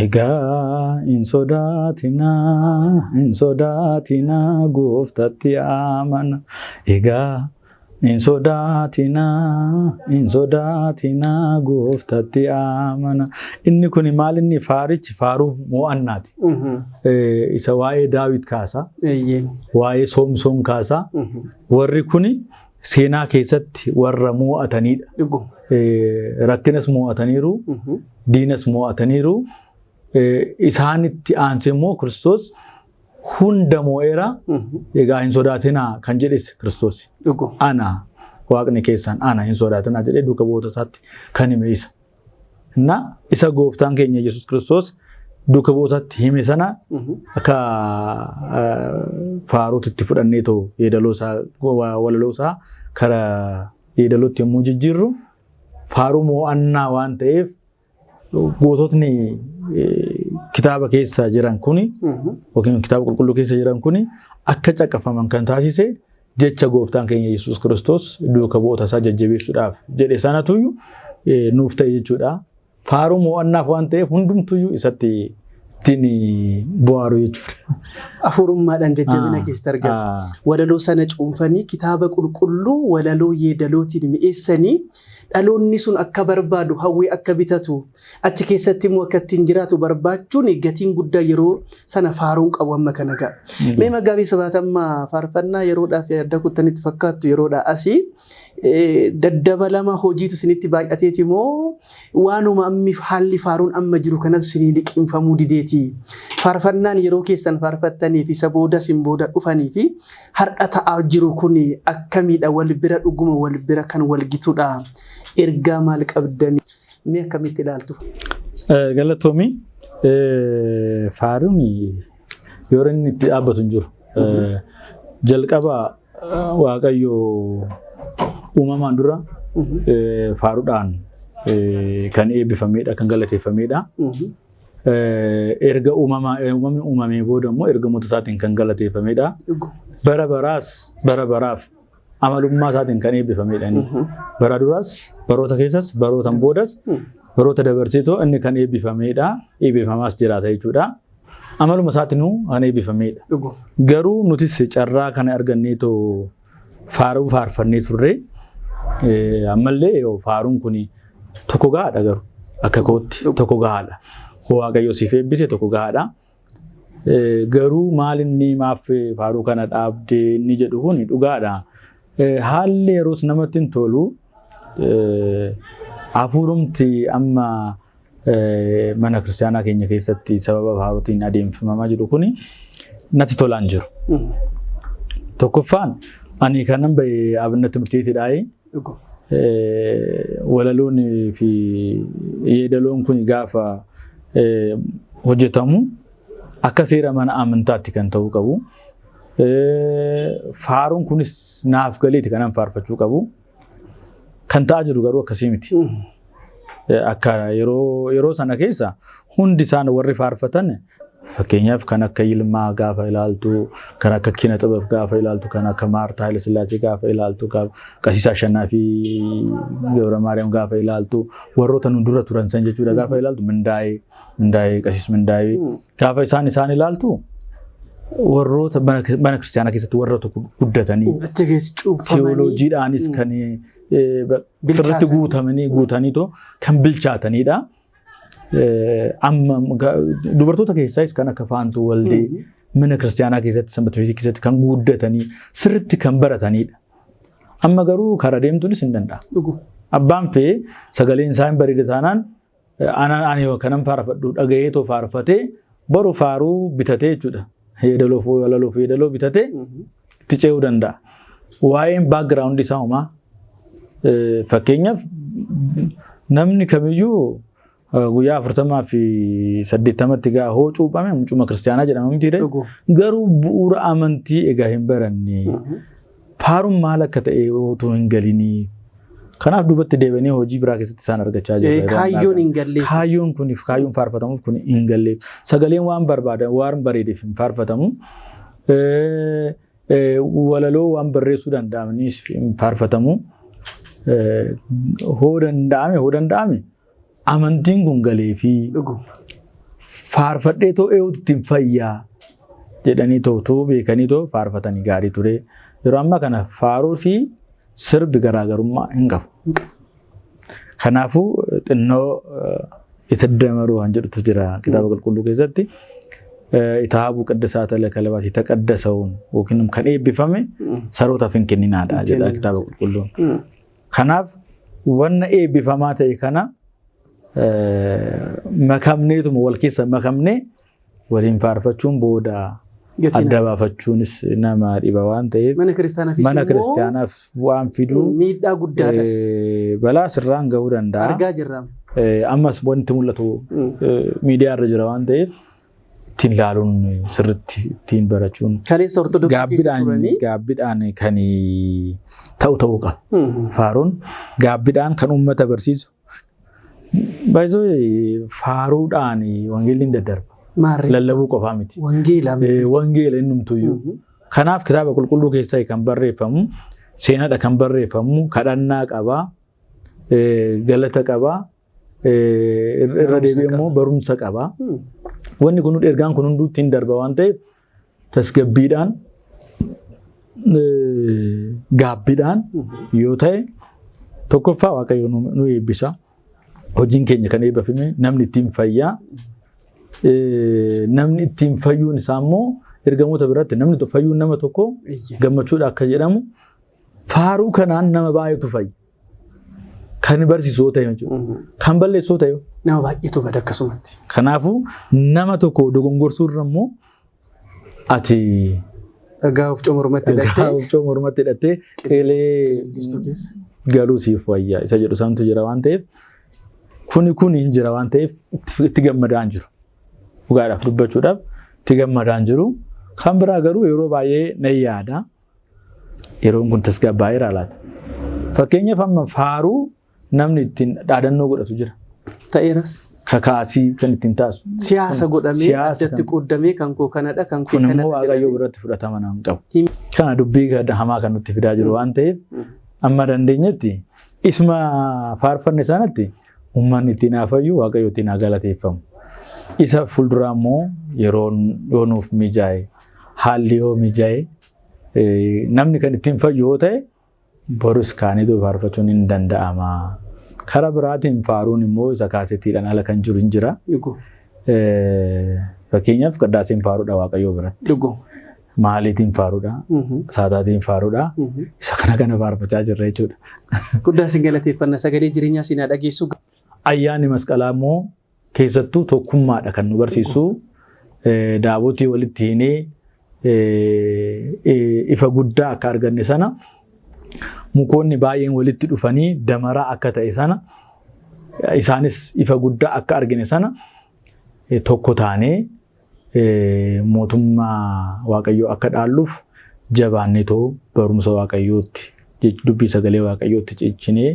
Egaa hin sodaatinaa, hin sodaatinaa gooftatti amana. Egaa hin sodaatinaa, hin sodaatinaa gooftatti amana. Inni kun maal inni faarichi faaruu mo'annaati. Isa waa'ee Daawit kaasa, waa'ee Soomsoon kaasa. Warri kun seenaa keessatti warra mo'atanidha. Rakkinas mo'ataniiru, diinas mo'ataniiru. Isaanitti aansee immoo Kiristoos hunda mo'eera. Egaa hin sodaatinaa kan jedhes Kiristoos. Ana waaqni keessan ana hin sodaatinaa jedhee duuka bu'oota isaatti kan hime isa. Na isa gooftaan keenya Yesuus Kiristoos duuka bu'ootatti hime sana akka faaruutti itti fudhannee too yeedaloo isaa walaloo isaa karaa yeedalootti yommuu jijjiirru faaruu mo'annaa waan ta'eef goototni kitaaba keessa jiran kuni yookiin kitaaba qulqulluu keessa jiran kuni akka caqafaman kan taasise jecha gooftaan keenya Yesuus Kiristoos duuka bu'oota isaa jajjabeessuudhaaf jedhe sanatuyyuu nuuf ta'e jechuudha. Faaruu mo'annaaf waan ta'eef hundumtuyyuu isatti ittiin bohaaru jechuudha. Afuurummaadhaan jajjabina keessatti argatu. Walaloo sana cuunfanii kitaaba qulqulluu walaloo yeedalootiin mi'eessanii dhaloonni sun akka barbaadu hawwee akka bitatu achi keessatti immoo akka ittiin jiraatu barbaachuun gatiin guddaa yeroo sana faaruun qabu amma kana ga'a. Mee Maggaabii Sibaat amma faarfannaa yeroodhaaf adda kuttanitti fakkaattu yeroodhaa asii daddabalama hojiitu isinitti baay'ateeti moo waanuma ammi haalli faaruun amma jiru kanatu isinii liqimfamuu dideeti. Faarfannaan yeroo keessan faarfattanii fi isa booda isin booda dhufanii fi har'a ta'aa jiru kun akkamiidha wal bira dhuguma wal bira kan wal gitudha. Ergaa maal qabdanii mee akkamitti ilaaltu? Galatoomi faaruun yeroo inni itti dhaabbatu hin jiru. Jalqaba Waaqayyo uumamaan dura faaruudhaan kan eebbifamedha, kan galateeffamedha. Erga uumamni uumamee booda immoo ergamoota isaatiin kan galateeffamedha. Bara baraas bara baraaf amalummaa isaatiin kan eebbifamedha inni. Bara duraas baroota keessas barootan boodas Baroota dabarseetoo inni kan eebbifamedha. Eebbifamaas jiraata jechuudha. Amaluma isaatinuu kan eebbifamedha. Garuu nutis carraa kana arganneetoo faaruu faarfannee turre. Ammallee faaruun kun tokko gahaadha garuu akka kootti tokko gahaadha. Waaqayyo siif eebbise tokko gahaadha. Garuu maal inni maaf faaruu kana dhaabdee inni jedhu kun dhugaadha. Haalli yeroos namatti hin tolu. Hafuurumti amma mana kiristaanaa keenya keessatti sababa faaruutiin adeemsifamaa jiru kun natti tolaan jiru. Tokkoffaan ani kanan bahe Abinna Timirtiitiidhaayi. Walaloon fi yeedaloon kun gaafa hojjetamu akka seera mana amantaatti kan ta'uu qabu. Faaruun kunis naaf galeeti kanan faarfachuu qabu. Kan ta'aa jiru garuu akkasii miti. Akka yeroo sana keessa hundi isaan warri faarfatan fakkeenyaaf kan akka Yilmaa gaafa ilaaltu, kan akka Kina Xibab gaafa ilaaltu, kan akka Maartaa Hayilasillaasee gaafa ilaaltu, Qasiisaa Shannaa fi Gabra Maariyaam gaafa ilaaltu, warroota nu dura turan san jechuudha gaafa ilaaltu, Mindaa'ee Qasiis Mindaa'ee gaafa isaan ilaaltu warroota mana kiristaanaa keessatti warroota guddatanii Achi keessa cuunfamanii teewoloojiidhaanis kan sirriitti guutamanii guutaniitoo kan bilchaatanidha. Amma dubartoota keessaayis kan akka Faantuu Waldee mana kiristaanaa keessatti sanbata keessatti kan guddatanii sirriitti kan baratanidha. Amma garuu karaa deemtuunis hin danda'amu. Abbaan fee sagaleen isaa hin bareeda taanaan ani kanan faarfadhu dhagayeetoo faarfatee boru faaruu bitatee jechuudha. Yeedaloo fi walaloo fi yeedaloo bitatee itti ce'uu danda'a. Waa'een background isaa homaa fakkeenyaaf namni kamiyyuu guyyaa 40 fi 80tti gaa hoo cuuphame mucuma kiristaanaa jedhama miti ree. Garuu bu'uura amantii egaa hin baranne. Faaruun maal akka ta'e otoo hin galinii. Kanaaf duubatti deebi'anii hojii biraa keessatti isaan argachaa jiru. Kaayyoon hin galleef. Kaayyoon kuniif kaayyoon faarfatamuuf kun hin galleef. Sagaleen waan barbaadan waan bareedeef hin faarfatamu. Walaloo waan barreessuu danda'amaniif hin faarfatamu. Hoo danda'ame amantiin kun galeefi faarfadhee too eewutu ittiin fayyaa jedhanii too beekanii too faarfatanii gaarii ture. Yeroo ammaa kana faaruu fi sirbi garaagarummaa hin qabu. Kanaafuu xinnoo itaddamaruu waan jedhutu jira kitaaba qulqulluu keessatti. Itaabuu qaddasaa lakalabaati itaqaddasa'uun yookiin kan eebbifame sarootaaf hin kenninaadha jedha kitaaba qulqulluun. Kanaaf wanna eebbifamaa ta'e kana makamneetuma wal keessa makamnee waliin faarfachuun booda adda baafachuunis nama dhiba waan ta'eef mana kiristaanaafis mana kiristaanaaf waan fiduu miidhaa guddaadhas balaa sirraan gahuu danda'a. Argaa jirra. Ammas wanti mul'atu miidiyaa irra jira waan ta'eef ittiin ilaaluun sirriitti ittiin barachuun Kaleessa Ortodoksii keessa turanii gaabbiidhaan kan ta'u ta'uu qaba. Faaruun gaabbiidhaan kan uummata barsiisu. Baay'isoo faaruudhaan wangeelli hin daddarba. Lallabuu qofaa miti. Wangeela. Wangeela innumtuyyuu. Kanaaf kitaaba qulqulluu keessaa kan barreeffamu seenaadha kan barreeffamu kadhannaa qabaa galata qabaa irra deebi'ee immoo barumsa qabaa. Wanni kun ergaan kun hunduu ittiin darba waan ta'eef tasgabbiidhaan gaabbiidhaan yoo ta'e tokkoffaa Waaqayyo nu eebbisa. Hojiin keenya kan eebbifame namni ittiin fayyaa. Namni ittiin fayyuun isaa immoo ergamoota biratti namni fayyuun nama tokko gammachuudha akka jedhamu faaruu kanaan nama baay'eetu fayya. Kan barsiisoo ta'e jechuudha. Kan balleessoo ta'e. Nama baay'eetu bada akkasumatti. Kanaafuu nama tokko dogongorsuu irra immoo ati Dhagaa of mormatti hidhattee. Dhagaa of mormatti hidhattee qeelee galuu siif wayya isa jedhu santu jira waan ta'eef kuni hin jira waan ta'eef itti gammadaan jiru. Dhugaadhaaf dubbachuudhaaf itti gammadaan jiru. Kan biraa garuu yeroo baay'ee nan yaada. Yeroon kun tasgabbaa'eera laata. Fakkeenyaaf amma faaruu namni ittiin dhaadannoo godhatu jira. Ta'eeras. Kakaasii kan ittiin taasisu. Siyaasa godhamee addatti qooddamee kan koo kanadha kan kee Kun kanadha. immoo Waaqayyoo biratti fudhatama nama hin qabu. Kana dubbii hamaa kan nutti fidaa jiru waan ta'eef amma dandeenyetti isuma faarfanne sanatti Uummanni ittiin haa fayyu, Waaqayyo ittiin haa galateeffamu. Isa fuulduraa immoo yeroo yoo nuuf mijaa'e, haalli yoo mijaa'e, namni kan ittiin fayyu yoo ta'e borus kaaniitu faarfachuun hin danda'ama. Karaa biraatiin faaruun immoo isa kaasetiidhaan ala kan jiru hin jira. Fakkeenyaaf qaddaaseen faaruudha Waaqayyoo biratti. Maaliitiin faaruudha? Saataatiin faaruudha. Isa kana kana faarfachaa jirra jechuudha. Guddaa isin galateeffanna, sagalee jireenyaa isin haa dhageessu. Ayyaanni masqalaa immoo keessattuu tokkummaadha kan nu barsiisu. Daabotii walitti hinee ifa guddaa akka arganne sana, mukoonni baay'een walitti dhufanii damaraa akka ta'e sana, isaanis ifa guddaa akka argine sana, tokko taanee mootummaa Waaqayyoo akka dhaalluuf jabaannee too barumsa Waaqayyootti, dubbii sagalee Waaqayyootti ciccinee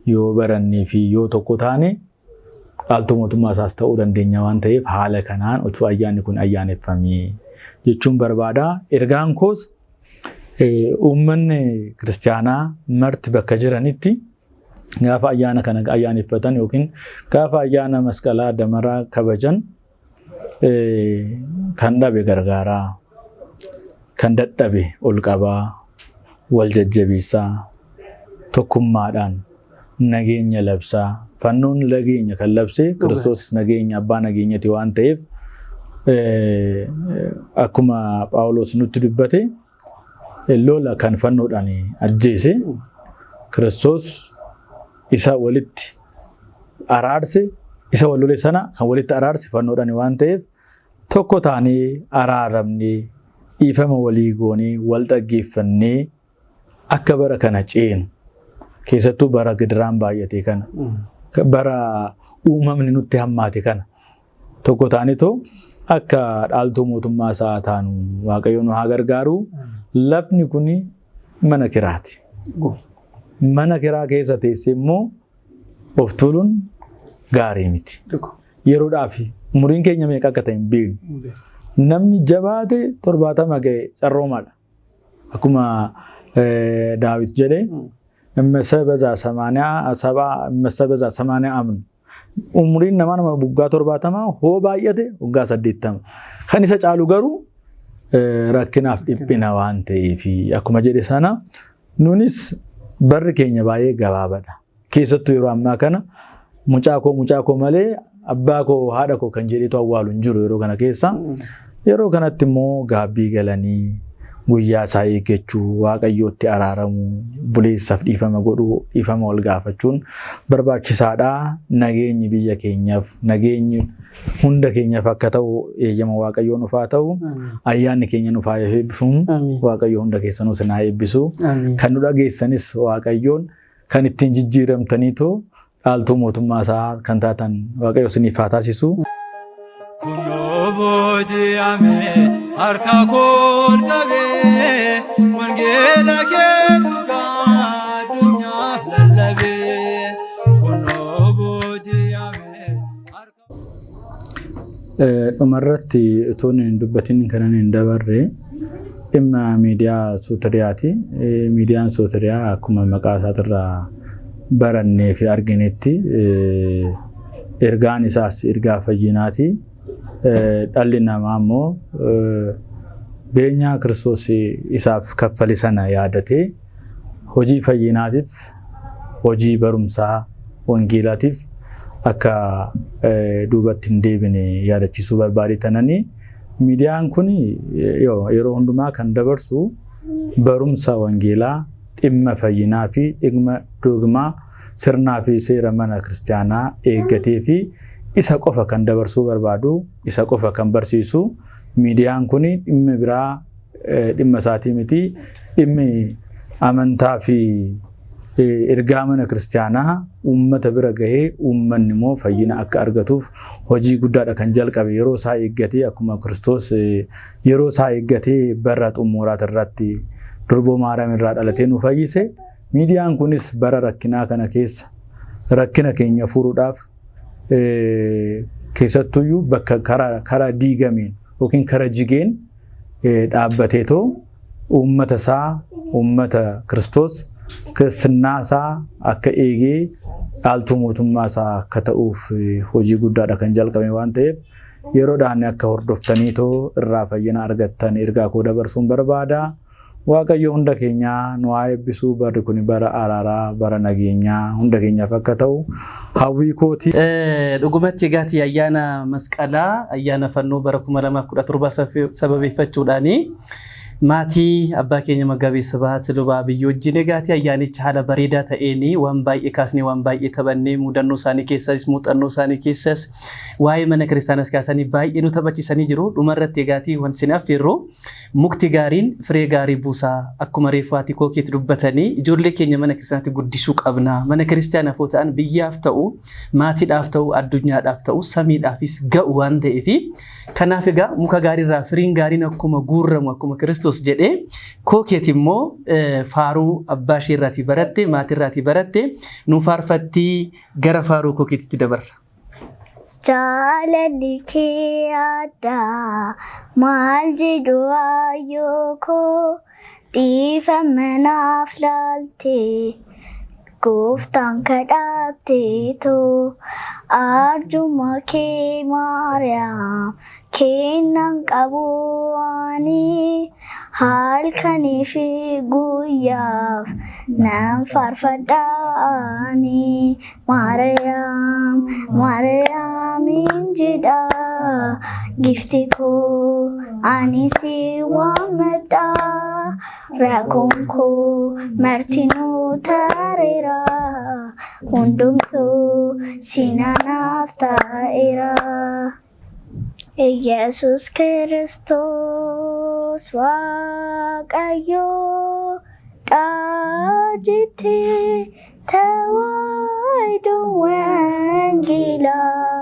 yoo barannee fi yoo tokko taane dhaaltuu mootummaa isaas ta'uu dandeenya waan ta'eef, haala kanaan utuu ayyaanni kun ayyaaneffamee jechuun barbaada. Ergaan koos uummanni kiristaanaa marti bakka jiranitti gaafa ayyaana kana ayyaaneffatan yookiin gaafa ayyaana masqalaa damaraa kabajan kan dhabe gargaaraa, kan dadhabe ol qabaa, wal jajjabeessaa, tokkummaadhaan nageenya labsaa. Fannoon nageenya kan labse Kiristoos nageenya, abbaa nageenyati waan ta'eef, akkuma Phaawulos nutti dubbate, lola kan fannoodhaan ajjeese Kiristoos isa walitti araarse, isa wal lole sana kan walitti araarse fannoodhaan waan ta'eef, tokko taanee araaramnee, dhiifama walii goonee, wal dhaggeeffannee akka bara kana ceenu, keessattuu bara gidiraan baay'ate kana, bara uumamni nutti hammaate kana, tokko taanitoo akka dhaaltuu mootummaa isaa taanu Waaqayyo nu haa gargaaru. Lafni kun mana kiraati. Mana kiraa keessa teessee immoo of tuuluun gaarii miti. Yeroodhaaf umuriin keenya meeqa akka ta'e hin beeknu. Namni jabaate 70 ga'e carroomaadha. Akkuma Daawit jedhee, እመሰ በዛ 80 amnu. Umuriin namaa nama waggaa 70, hoo baay'ate waggaa 80. Kan isa caalu garuu rakkinaaf dhiphina waan ta'eef, akkuma jedhe sana nunis barri keenya baay'ee gabaabaadha. Keessattuu yeroo ammaa kana mucaa koo, mucaa koo malee abbaa koo, haadha koo kan jedhetu awwaalu hin jiru yeroo kana keessa. Yeroo kanatti immoo gaabbii galanii guyyaa isaa eeggachuu, Waaqayyootti araaramuu, buleessaaf dhiifama godhuu, dhiifama wal gaafachuun barbaachisaadha. Nageenyi biyya keenyaaf, nageenyi hunda keenyaaf akka ta'u eeyyama Waaqayyoo nuuf haa ta'u. Ayyaanni keenya nuuf haa eebbifamu. Waaqayyo hunda keessanuu isin haa eebbisu. Kan nu dhageessanis Waaqayyoon kan ittiin jijjiiramtaniitoo dhaaltuu mootummaa isaa kan taatan Waaqayyo isiniif haa taasisu. Kunoo booji'ame harka kool qabee, wangeela kee dhugaa addunyaaf lallabee. Kunoo booji'ame harka. Dhumarratti utuun hin dubbatin kanan hin dabarre dhimma miidiyaa Sootiriyaati. Miidiyaan Sootiriyaa akkuma maqaa isaatirraa barannee fi arginetti ergaan isaas ergaa fayyinaati. Dhalli namaa immoo beenyaa Kiristoos isaaf kaffale sana yaadatee hojii fayyinaatiif, hojii barumsaa wangeelaatiif akka duubatti hin deebine yaadachiisuu barbaade tananii, miidiyaan kun yeroo hundumaa kan dabarsu barumsa wangeelaa, dhimma fayyinaa fi dhimma dogmaa sirnaa fi seera mana kiristaanaa eeggatee fi isa qofa kan dabarsuu barbaadu, isa qofa kan barsiisu. Miidiyaan kun dhimma biraa dhimma isaatii miti. Dhimmi amantaa fi ergaa mana kiristaanaa uummata bira gahee uummanni immoo fayyina akka argatuuf hojii guddaadha kan jalqabe, yeroo isaa eeggatee, akkuma Kiristoos yeroo isaa eeggatee bara xumuraati irratti durboo Maariyaam irraa dhalatee nu fayyise. Miidiyaan kunis bara rakkinaa kana keessa rakkina keenya furuudhaaf, keessattuyyuu bakka karaa diigameen yookiin kara jigeen dhaabbateetoo uummata isaa, uummata Kiristoos, kiristinnaa isaa akka eegee Dhaaltuu mootummaa isaa akka ta'uuf hojii guddaadha kan jalqabe waan ta'eef yeroodhaan akka hordoftanii too irraa fayyina argattan ergaa koo dabarsuun barbaada. Waaqayyo hunda keenyaa nu haa eebbisu. Barri kun bara araaraa, bara nageenyaa hunda keenyaaf akka ta'u hawwii kooti. Dhugumatti egaati ayyaana masqalaa, ayyaana fannoo bara 2017 sababeeffachuudhaani maatii abbaa keenya Maggaabee Sibahat Luba Abiyyi wajjin egaati ayyaanicha haala bareedaa ta'een waan baay'ee kaasnee, waan baay'ee taphannee, mudannoo isaanii keessas, muuxannoo isaanii keessas, waa'ee mana kiristaanas kaasanii baay'ee nu taphachiisanii jiru. Dhumarratti egaatii wanti isin affeerru, mukti gaariin firee gaarii buusaa, akkuma reefu haati kookeetti dubbatanii, ijoollee keenya mana kiristaanaatti guddisuu qabna. Mana kiristaanaaf yoo ta'an biyyaaf ta'u, maatiidhaaf ta'u, addunyaadhaaf ta'u, samiidhaafis ga'u waan ta'eef, kanaaf egaa muka gaariirraa firiin gaariin akkuma guurramu, akkuma Kiristoos jedhee, kookeet immoo faaruu abbaa ishee irraatii baratte, maatii irraatii baratte nu faarfattii, gara faaruu kookeetitti dabarra. Jaalalli kee addaa maal jedhu, ayyoo koo dhiifama naaf laaltee, gooftaan kadhatteetoo, arjuma kee Maariyaam kennan qabu ani, halkanii fi guyyaaf nan faarfadhaani. Maariyaam, Maariyaamin jedha, gifti koo ani si waammadha, rakkoon koo martinuu tareera, hundumtuu sinanaaf ta'eera. Yesus Kiristoos Waaqayyo dha jettee Tawaahidoo wangeelaa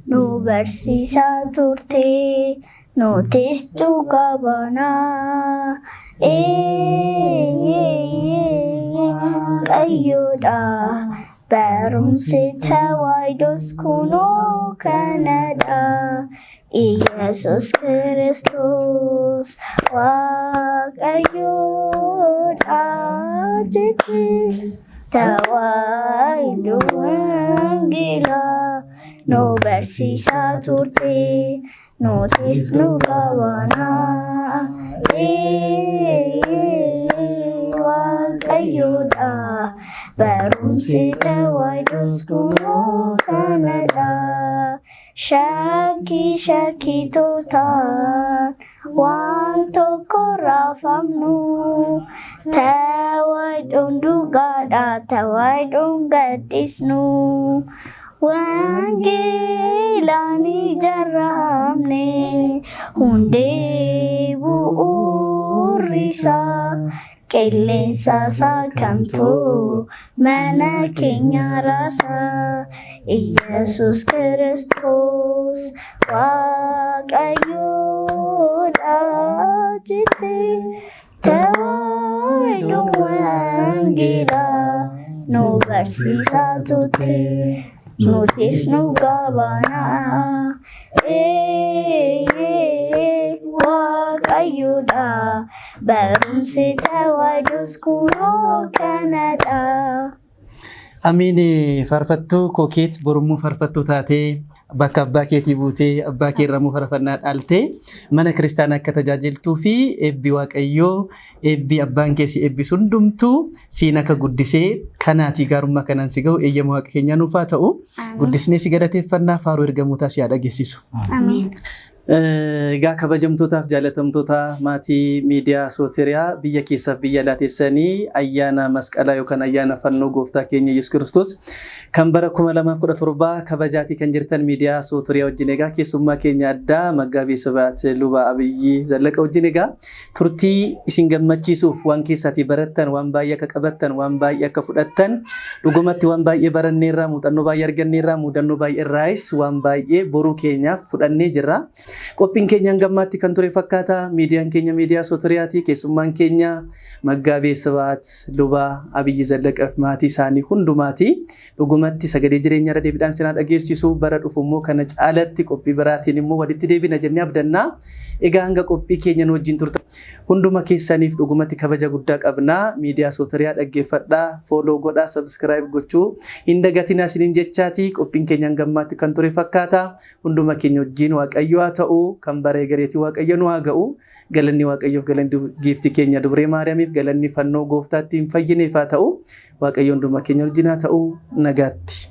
nu barsiisaa turte, nutis dhugaa baanaa. Waaqayyoodha. Barumsi Tawaahidoos kunoo kanadha. Iyesus Kiristoos Waaqayyoodha jettee Tawaahidoo wangeelaa nu barsiisaa turte, nutis dhugaa baanaa. Waaqayyoodha. Barumsi Tawaahidoos kunoo kanadha. Shakkii shakkitootaan waan tokko raafamnu, Tawaahidoon dhugaadha, Tawaahidoon gaddisnu. Wangeelaan ijaarramne hundee bu'uurrisaa, qilleensa isaa kamtu mana keenya raasa. Iyesus Kiristoos Waaqayyoodha jettee Tawaahidoo wangeelaa nu barsiisaa turte, nutis dhugaa baanaa. Waaqayyoodha. Barumsi Tawaahidoos kunoo kanadha. Amiin. Faarfattuu Kookeet, borummoo faarfattuu taatee bakka abbaa keetii buutee, abbaa kee irraa immoo faarfannaa dhaaltee mana kiristaanaa akka tajaajiltuu fi eebbi Waaqayyoo, eebbi abbaan kee si eebbisu hundumtuu siin akka guddisee kanaatii gaarummaa kanaan si ga'u eeyyama Waaqa keenyaa nuuf haa ta'u. Guddisnee si galateeffannaa, faaruu ergamootaa si haa dhageessisu. Amiin. Egaa kabajamtootaaf jaalatamtoota maatii miidiyaa Sooteriyaa biyya keessaaf biyya alaa teessanii, ayyaana masqalaa yookaan ayyaana fannoo gooftaa keenya Yesuus Kiristoos kan bara 2017 kabajaatii kan jirtan miidiyaa Sooteriyaa wajjin, egaa keessummaa keenya addaa Maggaabee Sibaat Luba Abiyyi Zallaqa wajjin egaa turtii isin gammachiisuuf, waan keessaatii barattan, waan baay'ee akka qabattan, waan baay'ee akka fudhattan, dhugumatti waan baay'ee baranneerraa, muuxannoo baay'ee arganneerraa, mudannoo baay'ee irraayis waan baay'ee boruu keenyaaf fudhannee jirra. Qophiin keenya hangammaatti kan ture fakkaata. Miidiyaan keenya miidiyaa Sootiriyaati. Keessummaan keenya Maggaabee Sibaat Lubaa Abiyyi Zallaqaaf maatii isaanii hundumaati. Dhugumatti sagalee jireenya irra deebiidhaan sinaa dhageessisu bara dhufu immoo kana caalatti qophii biraatiin immoo walitti deebina jennee abdannaa. Egaa hanga qophii keenya nu wajjin turtan hunduma keessaniif dhugumatti kabaja guddaa qabna. Miidiyaa Sootiriyaa dhaggeeffadhaa, follow godhaa, subscribe gochuu hin dagatinaa isiniin jechaati. Qophiin keenya hangammaatti kan ture fakkaata. Hunduma keenya wajjin Waaqayyo haa ta'u, kan baree gareetii Waaqayyo nu haa ga'u. Galanni Waaqayyoof, galanni giiftii keenya Dubree Maariyaamiif, galanni fannoo gooftaatti hin fayyineef haa ta'u. Waaqayyo hunduma keenya wajjin haa ta'u, nagaatti.